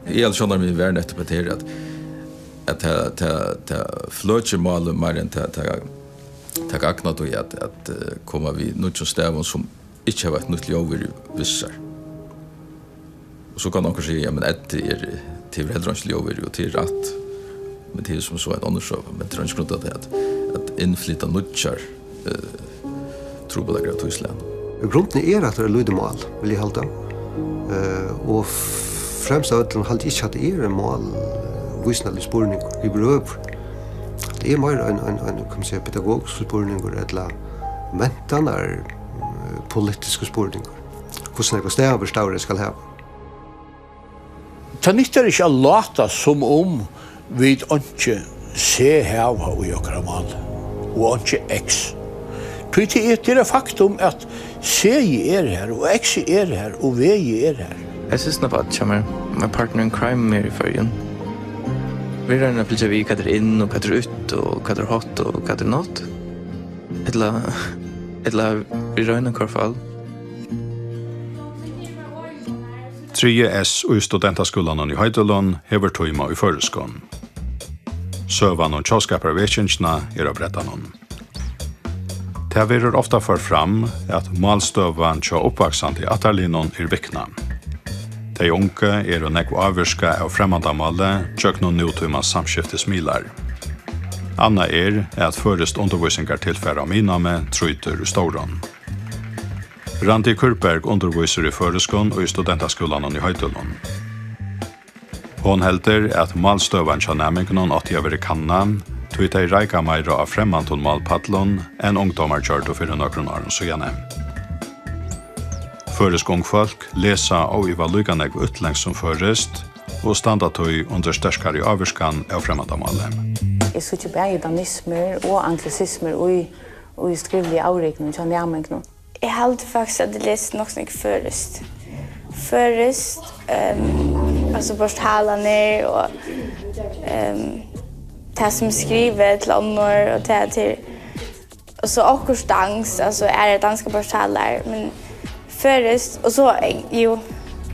Eg helt sjónarmið var nettupp hetta her, at, at tað, tað, tað fløkir málið meira enn tað, tað, tað gagnar tí at, at, eh, koma við nýggjum stavum, sum ikki hava eitt nýtt ljóðvirði við sær. Og so kann onkur siga, ja, men eddi er, tað er heldur einki ljóðvirði, og tað er rætt. Men tað er sum so ein onnur søga, men tað er eingin grund at, at, at innflyta nýggjar, eh, trupulleikar av tí slagnum. Í grundini er hatta eitt lítið mál, vil eg halda. Eh, og f-, fremst av øllum haldi eg ikki, at tað er ein mál, eh, vísindaligur spurningur yvirhøvur. Tað er meira ein, ein, ein, kann man siga, pedagogiskur spurningur ella mentanar, eh, politiskur spurningur. Hvussu nógvar stavir stavraðið skal hava. Tað nyttar ikki at láta, sum um vit einki C hava í okkara máli, og einki X. Tí tað er, tað er eitt faktum, at C er her, og X er her, og V er her. Eg synist, at hjá mær, my partner in crime er í Føroyum. Vit royna at fylgja við, hvat er inn, og hvat er út, og hvat er hot, og hvat er not. Ella, ella vit royna í hvørt fall. Triði S í Studentaskúlanum í Hoydølum hevur tíma í føroyskum. Søgan um tjóðskaparvekingina er á breddanum. Tað verður ofta ført fram, at málstøðan hjá uppvaksandi ættarliðnum er viknað. Tey ungu eru nógv ávirkað av fremmandamáli gjøgnum nútímans samskiftismiðlar. Annað er, at føroyskt undirvísingartilfar á miðnámi trýtur í stórum. Randi Kurberg undirvísir í føroyskum í Studentaskúlanum í Hoydølum. Hon heldur, at málstøðan hjá næmingunum átti at verið kannað, tí tey reika meira á fremmandum málpallum enn ungdómar gjørdu fyri nøkrum árum síðani. Føroysk ungfólk lesa óivað líka nógv útlendskt sum føroyskt og standa tí undir sterkari ávirkan av fremmandamáli. Eg síggi bæði danismur og anglisismur í, í skrivliga avrikunum hjá næmingunum. Eg haldi faktiskt, at eg lesi nokk so nógv føroyskt. Føroyskt, ehm, altso portalarnir og, ehm, tað sum er skrivað til onnur og tað til, og so okkurt danskt, altso aðrar danskar portalar, men føroyskt, og so eng-, jú,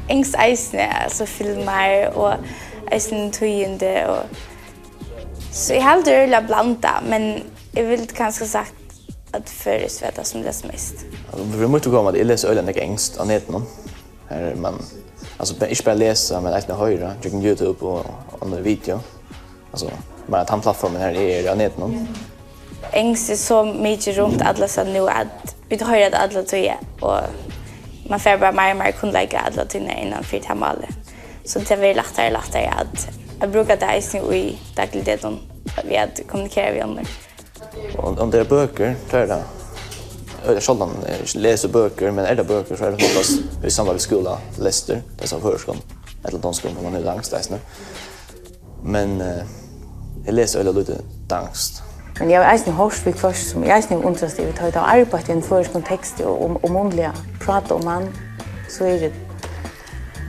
enskt eisini, altso filmar og eisini tíðindi og, so eg haldi, tað er øgiliga blandað, men eg vildi kanska sagt, at føroyskt var tað, sum eg lesi mest. Altso, fyri mítt viðkomandi, eg lesi øgiliga nógv enskt á netinum. Har man, altso, be-, ikki bara lesa, men eisini hoyra, gjøgnum YouTube og onnur video. Altso, bara tann plattformin har eg eri á netinum. Enskt er so mikið runt alla staðni nú, at vit hoyra tað alla tíð, og man fær bara meir og meir kunnleika alla tíðina innan fyri tað málið. So tað verður lættari og lættari at, at brúka tað eisini í dagligdegnum, við at kommunikera við onnur. Og um tað eru bøkur, tað er tað. Øgiliga sjáldan eg lesi bøkur, men eru tað bøkur, so er tað oftast í samband við skúlalestur, tað er so føroyskum, ella donskum, um man hevur danskt eisini. Men, eh, eg lesi øgiliga lítið danskt. Men eg havi eisini hoyrt viðhvørt, sum eg eisini havi undrast yvir, tá eg havi arbeitt í einum føroyskum teksti og, og, og munnliga práta um hann, so er tað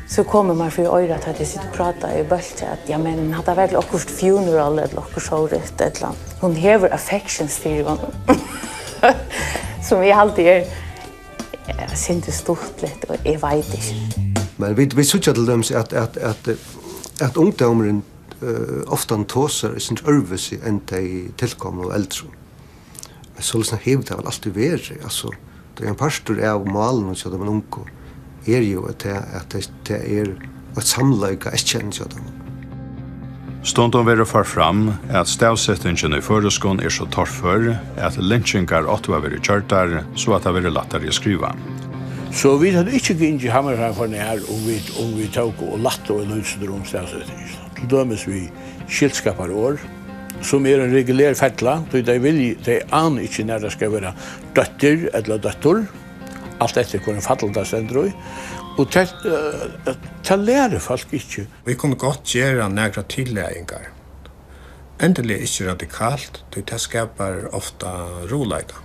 So kom mær fyri oyrað, tá tey sita og práta í bólki, at, ja, men hatta var til okkurt funeral ella okkurt sovorðið, ella hon hevur affections fyri honum. Sum eg haldi er, ja, sindur stuttligt, og eg veit ikki. Men vit, vit síggja til dømis, at, at, at, at ungdómurin, eh, ofta tosar eitt sindur øðrvísi enn tey tilkomnu og eldru. Men soleiðis hevur tað væl altíð verið. Altso, tað er ein partur av málinum hjá teimum ungu, er jú, at tað, at tað, tað er eitt samleikaeyðkenni hjá teimum. Stundum verður ført fram, at stavsetingin í føroyskum er so torfør, at linkingar áttu at verið gjørdar, so at tað verður lættari at skriva. So vit høvdu ikki gingið hammershaimbur nær, um vit, um vit tóku og lættu eitt lítið sindur um stavsetingina. Til dømis við skyldskaparorð, sum er ein regulær fella, tí tey vilja, tey ana ikki, nær tað skal vera dóttir ella dóttur, alt eftir, hvørjum falli tað stendur í. Og tað, eh, tað lærir fólk ikki. Vit kunnu gott gera nakrar tillagingar. Endiliga ikki radikalt, tí tað skapar ofta ruðuleika.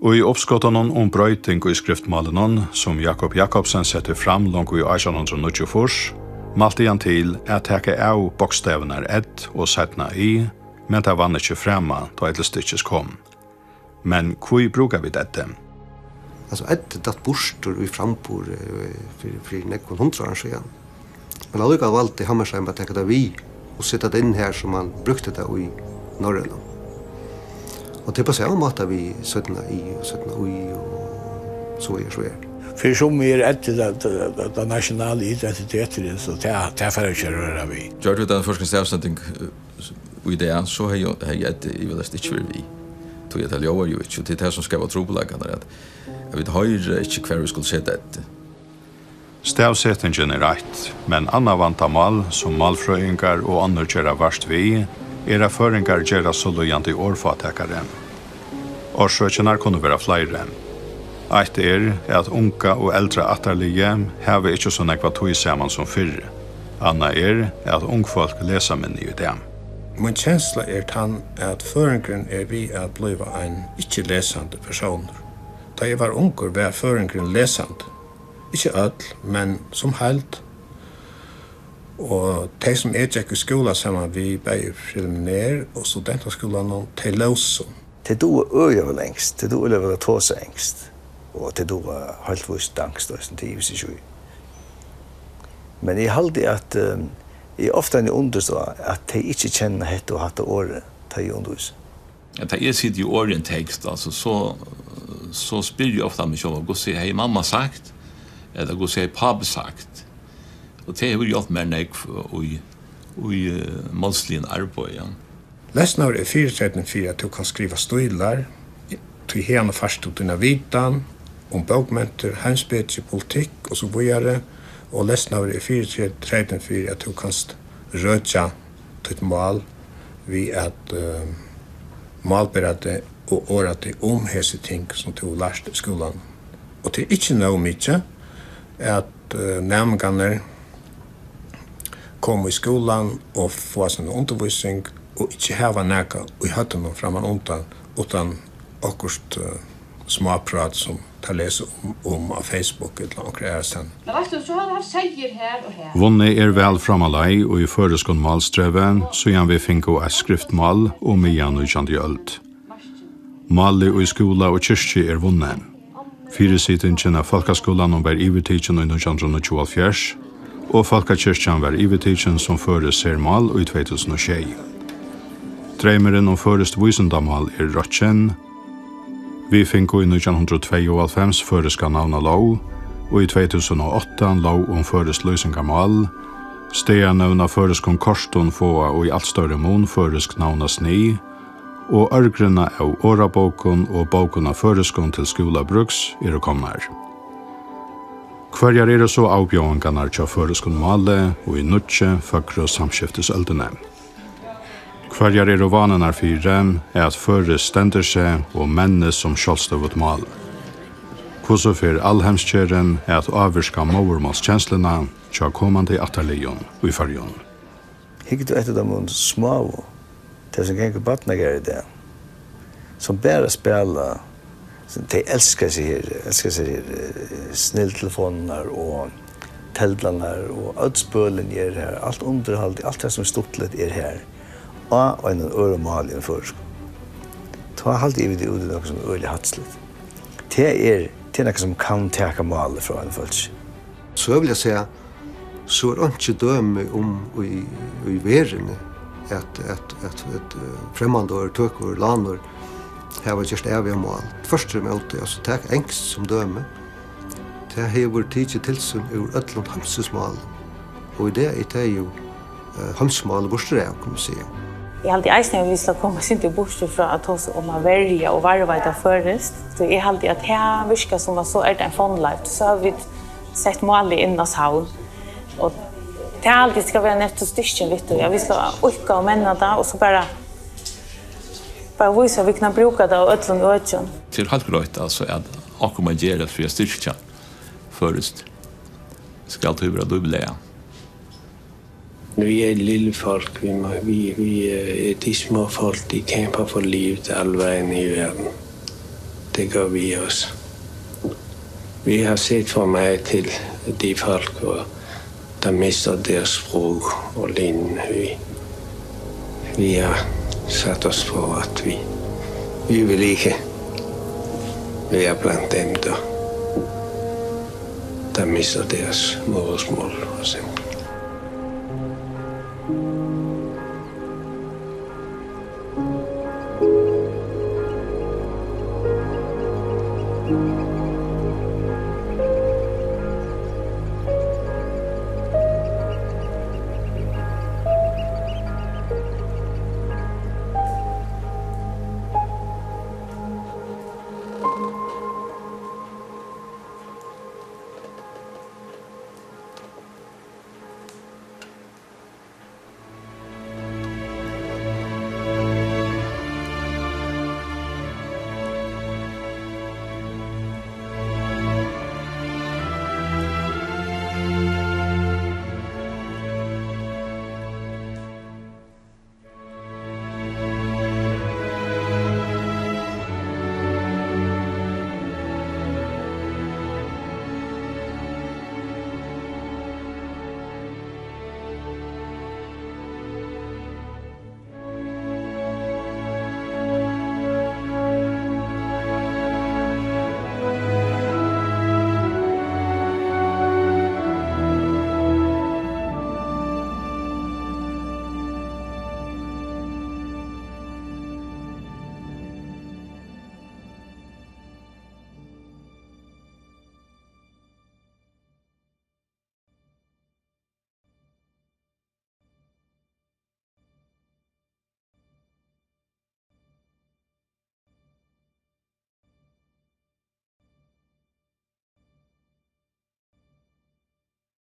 Í uppskotunum um broyting í skriftmálinum, sum Jakob Jakobsen setti fram longu í átjan hundrað og níggjuogfýrs, mælti hann til at taka av bókstavirnar ð og seinna i, men tað vann ikki frama, tá ið til stykkis kom. Men hví brúka vit ð? Altso, ð datt burtur í framburði, eh, fyri, fyri nógvum hundrað árum síðan. Men allíkavæl valdi Hammershaimb at taka tað við og seta tað inn har, sum hann brúkti tað í norrønum. Og tað er á sama máta við seinna i og seinna í og so er, so er. Fyri summi er ð tað, tað, tað, tað nationale identiteturin, so tað, tað fara vit ikki at røra við. Gjørdu vit ein føroyskan stavsetning, eh, s-, í dag, so hevði, hevði Eddi ivaleyst ikki verið við. Tí at tað ljóðar jú ikki, og tað er tað, sum skapar trupulleikarnar, at, at vit hoyra ikki, hvar vit skulu seta Eddi. Stavsetingin er eitt, men annað vandamál, sum málfrøðingar og onnur gera vart við, er, at føroyingar gerast so líðandi orðfátækari. Orsøkirnar kunnu vera fleiri. Eitt er, at unga og eldra ættarliðið hava ikki so nógva tíð saman sum fyrr. Annað er, at ung fólk lesa minni í dag. Mín kensla er tann, at føroyingurin er við at blíva ein ikki lesandi persónur. Tá eg var ungur, var føroyingurin lesandi. Ikki øll, men sum heild. Og tey, sum eg gekk í skúla saman við, bæði í preliminær- og studentaskúlanum, tey lósu. Tey duga øgiliga væl enskt, tey duga øgiliga væl at tosa enskt, og tey duga heilt víst danskt eisini, tað ivist ikki í. Men eg haldi, at, eh, eg ofta undrist á, at tey ikki kenna hetta og hatta orðið, tá eg undirvísi. Ja, tá eg siti og orði ein tekst, altso, so, so spyrji eg ofta meg sjálvan, hvussu hevði mamma sagt, ella hvussu hevði pápi sagt? Og tað hevur hjálpt mær nógv í, í, eh, málsligum arbeiði, ja. Lesnaður er fyritreytin fyri, at tú kanst skriva stílar, tí haðani fært tú tína vitan um bókmentir, heimspeki, politikk og so víðari, og lesnaður er fyritreytin fyri, at tú kanst røkja títt mál við at, eh, málbera teg og orða teg um hesi ting, sum tú hevur lært í skúlanum. Og tað er ikki nóg mikið, at, eh, næmingarnir koma í skúlan og fáa sína undirvísing og ikki hava nakað í høvdinum frammanundan, uttan okkurt, eh, smáprát, sum teir lesa um, um á Facebook ella onkra aðrastaðni. Men veitst tú, so hava teir havt seyðir her og her. Vunnið er væl fram á leið í føroyskum málstrevi, síðan vit fingu eitt skriftmál um miðja nítjandu øld. Málið í skúla og kirkju er vunnið. Fyrisitingin av fólkaskúlanum var yvirtikin í nítjan hundrað og níggjuoghálvfjerðs, og fólkakirkjan var yvirtikin sum føroyskt sermál í tvey túsund og sjey. Dreymurin um føroyskt vísindamál er rokkin. Vit fingu í nítjan hundrað og tveyoghálvfems føroyska navnalóg, og í tvey túsund og átta lóg um føroyskt lýsingarmál. Staðarnøvn á føroyskum kortum fáa í alt størri mun føroysk navnasnið, og ørgrynna av orðabókum og bókum á føroyskum til skúlabrúks eru komnar. Hvørjar eru so avbjóðingarnar hjá føroyskum máli og í nýggju, føgru samskiftisøldini? Hvørjar eru vánirnar fyri, at føroyskt stendur seg og mennist sum sjálvstøðugt mál? Hvussu fer alheimsgerðin at ávirka móðurmálskensluna hjá komandi ættarliðum í Føroyum? Hyggur tú eftir teimum smáu, tey sum ganga í barnagarði í dag, sum bara spæla, sum tey elska seg her, elska seg her, eh, snildtelefonirnar og teldlarnar og øll spølini eru her, alt undirhaldið, alt tað sum er stuttligt er her, á einum øðrum máli enn føroyskum. Tá haldi eg, vit eru úti í nakað sum er øgiliga hættisligt. Tað er, tað er nakað sum kann taka málið frá einum fólki. Søguliga sæð, so er einki dømi um í, í verðini, at, at, at, at, eh, fremmandorð, tøkuorð, lánorð hava gjørt ævig mál. Tvørturímóti, altso, tak enskt sum dømi. Tað hevur tikið til sín úr øllum heimsins málum. Og í dag er tað jú, eh, heimsmálið burturav, kann man siga. Eg haldi eisini, at vit skal koma eitt sindur burtur frá at tosa um at verja og varðveita føroyskt. Tí eg haldi, at her virkar sum, at so er tað ein fánalukt. So hava vit sett málið inn á savn. Og tað haldi eg skal vera nettupp styrkin við tí, at vit skal íðka og menna tað, og so bara, bara vísa, at vit kunnu brúka tað á øllum økjum. Tað er heilt greitt, altso, at okkurt man gera fyri at styrkja føroyskt, skal tí vera lívlega. Vi er et lille folk, vi må, vi, vi er de små folk, de kæmper for livet alle vegne i verden. Det gør vi også. Vi har set for meget til de folk, og der mister deres sprog og lignende. Vi, vi har sat os for, at vi, vi vil ikke være blandt dem, der, der mister deres modersmål, for eksempel.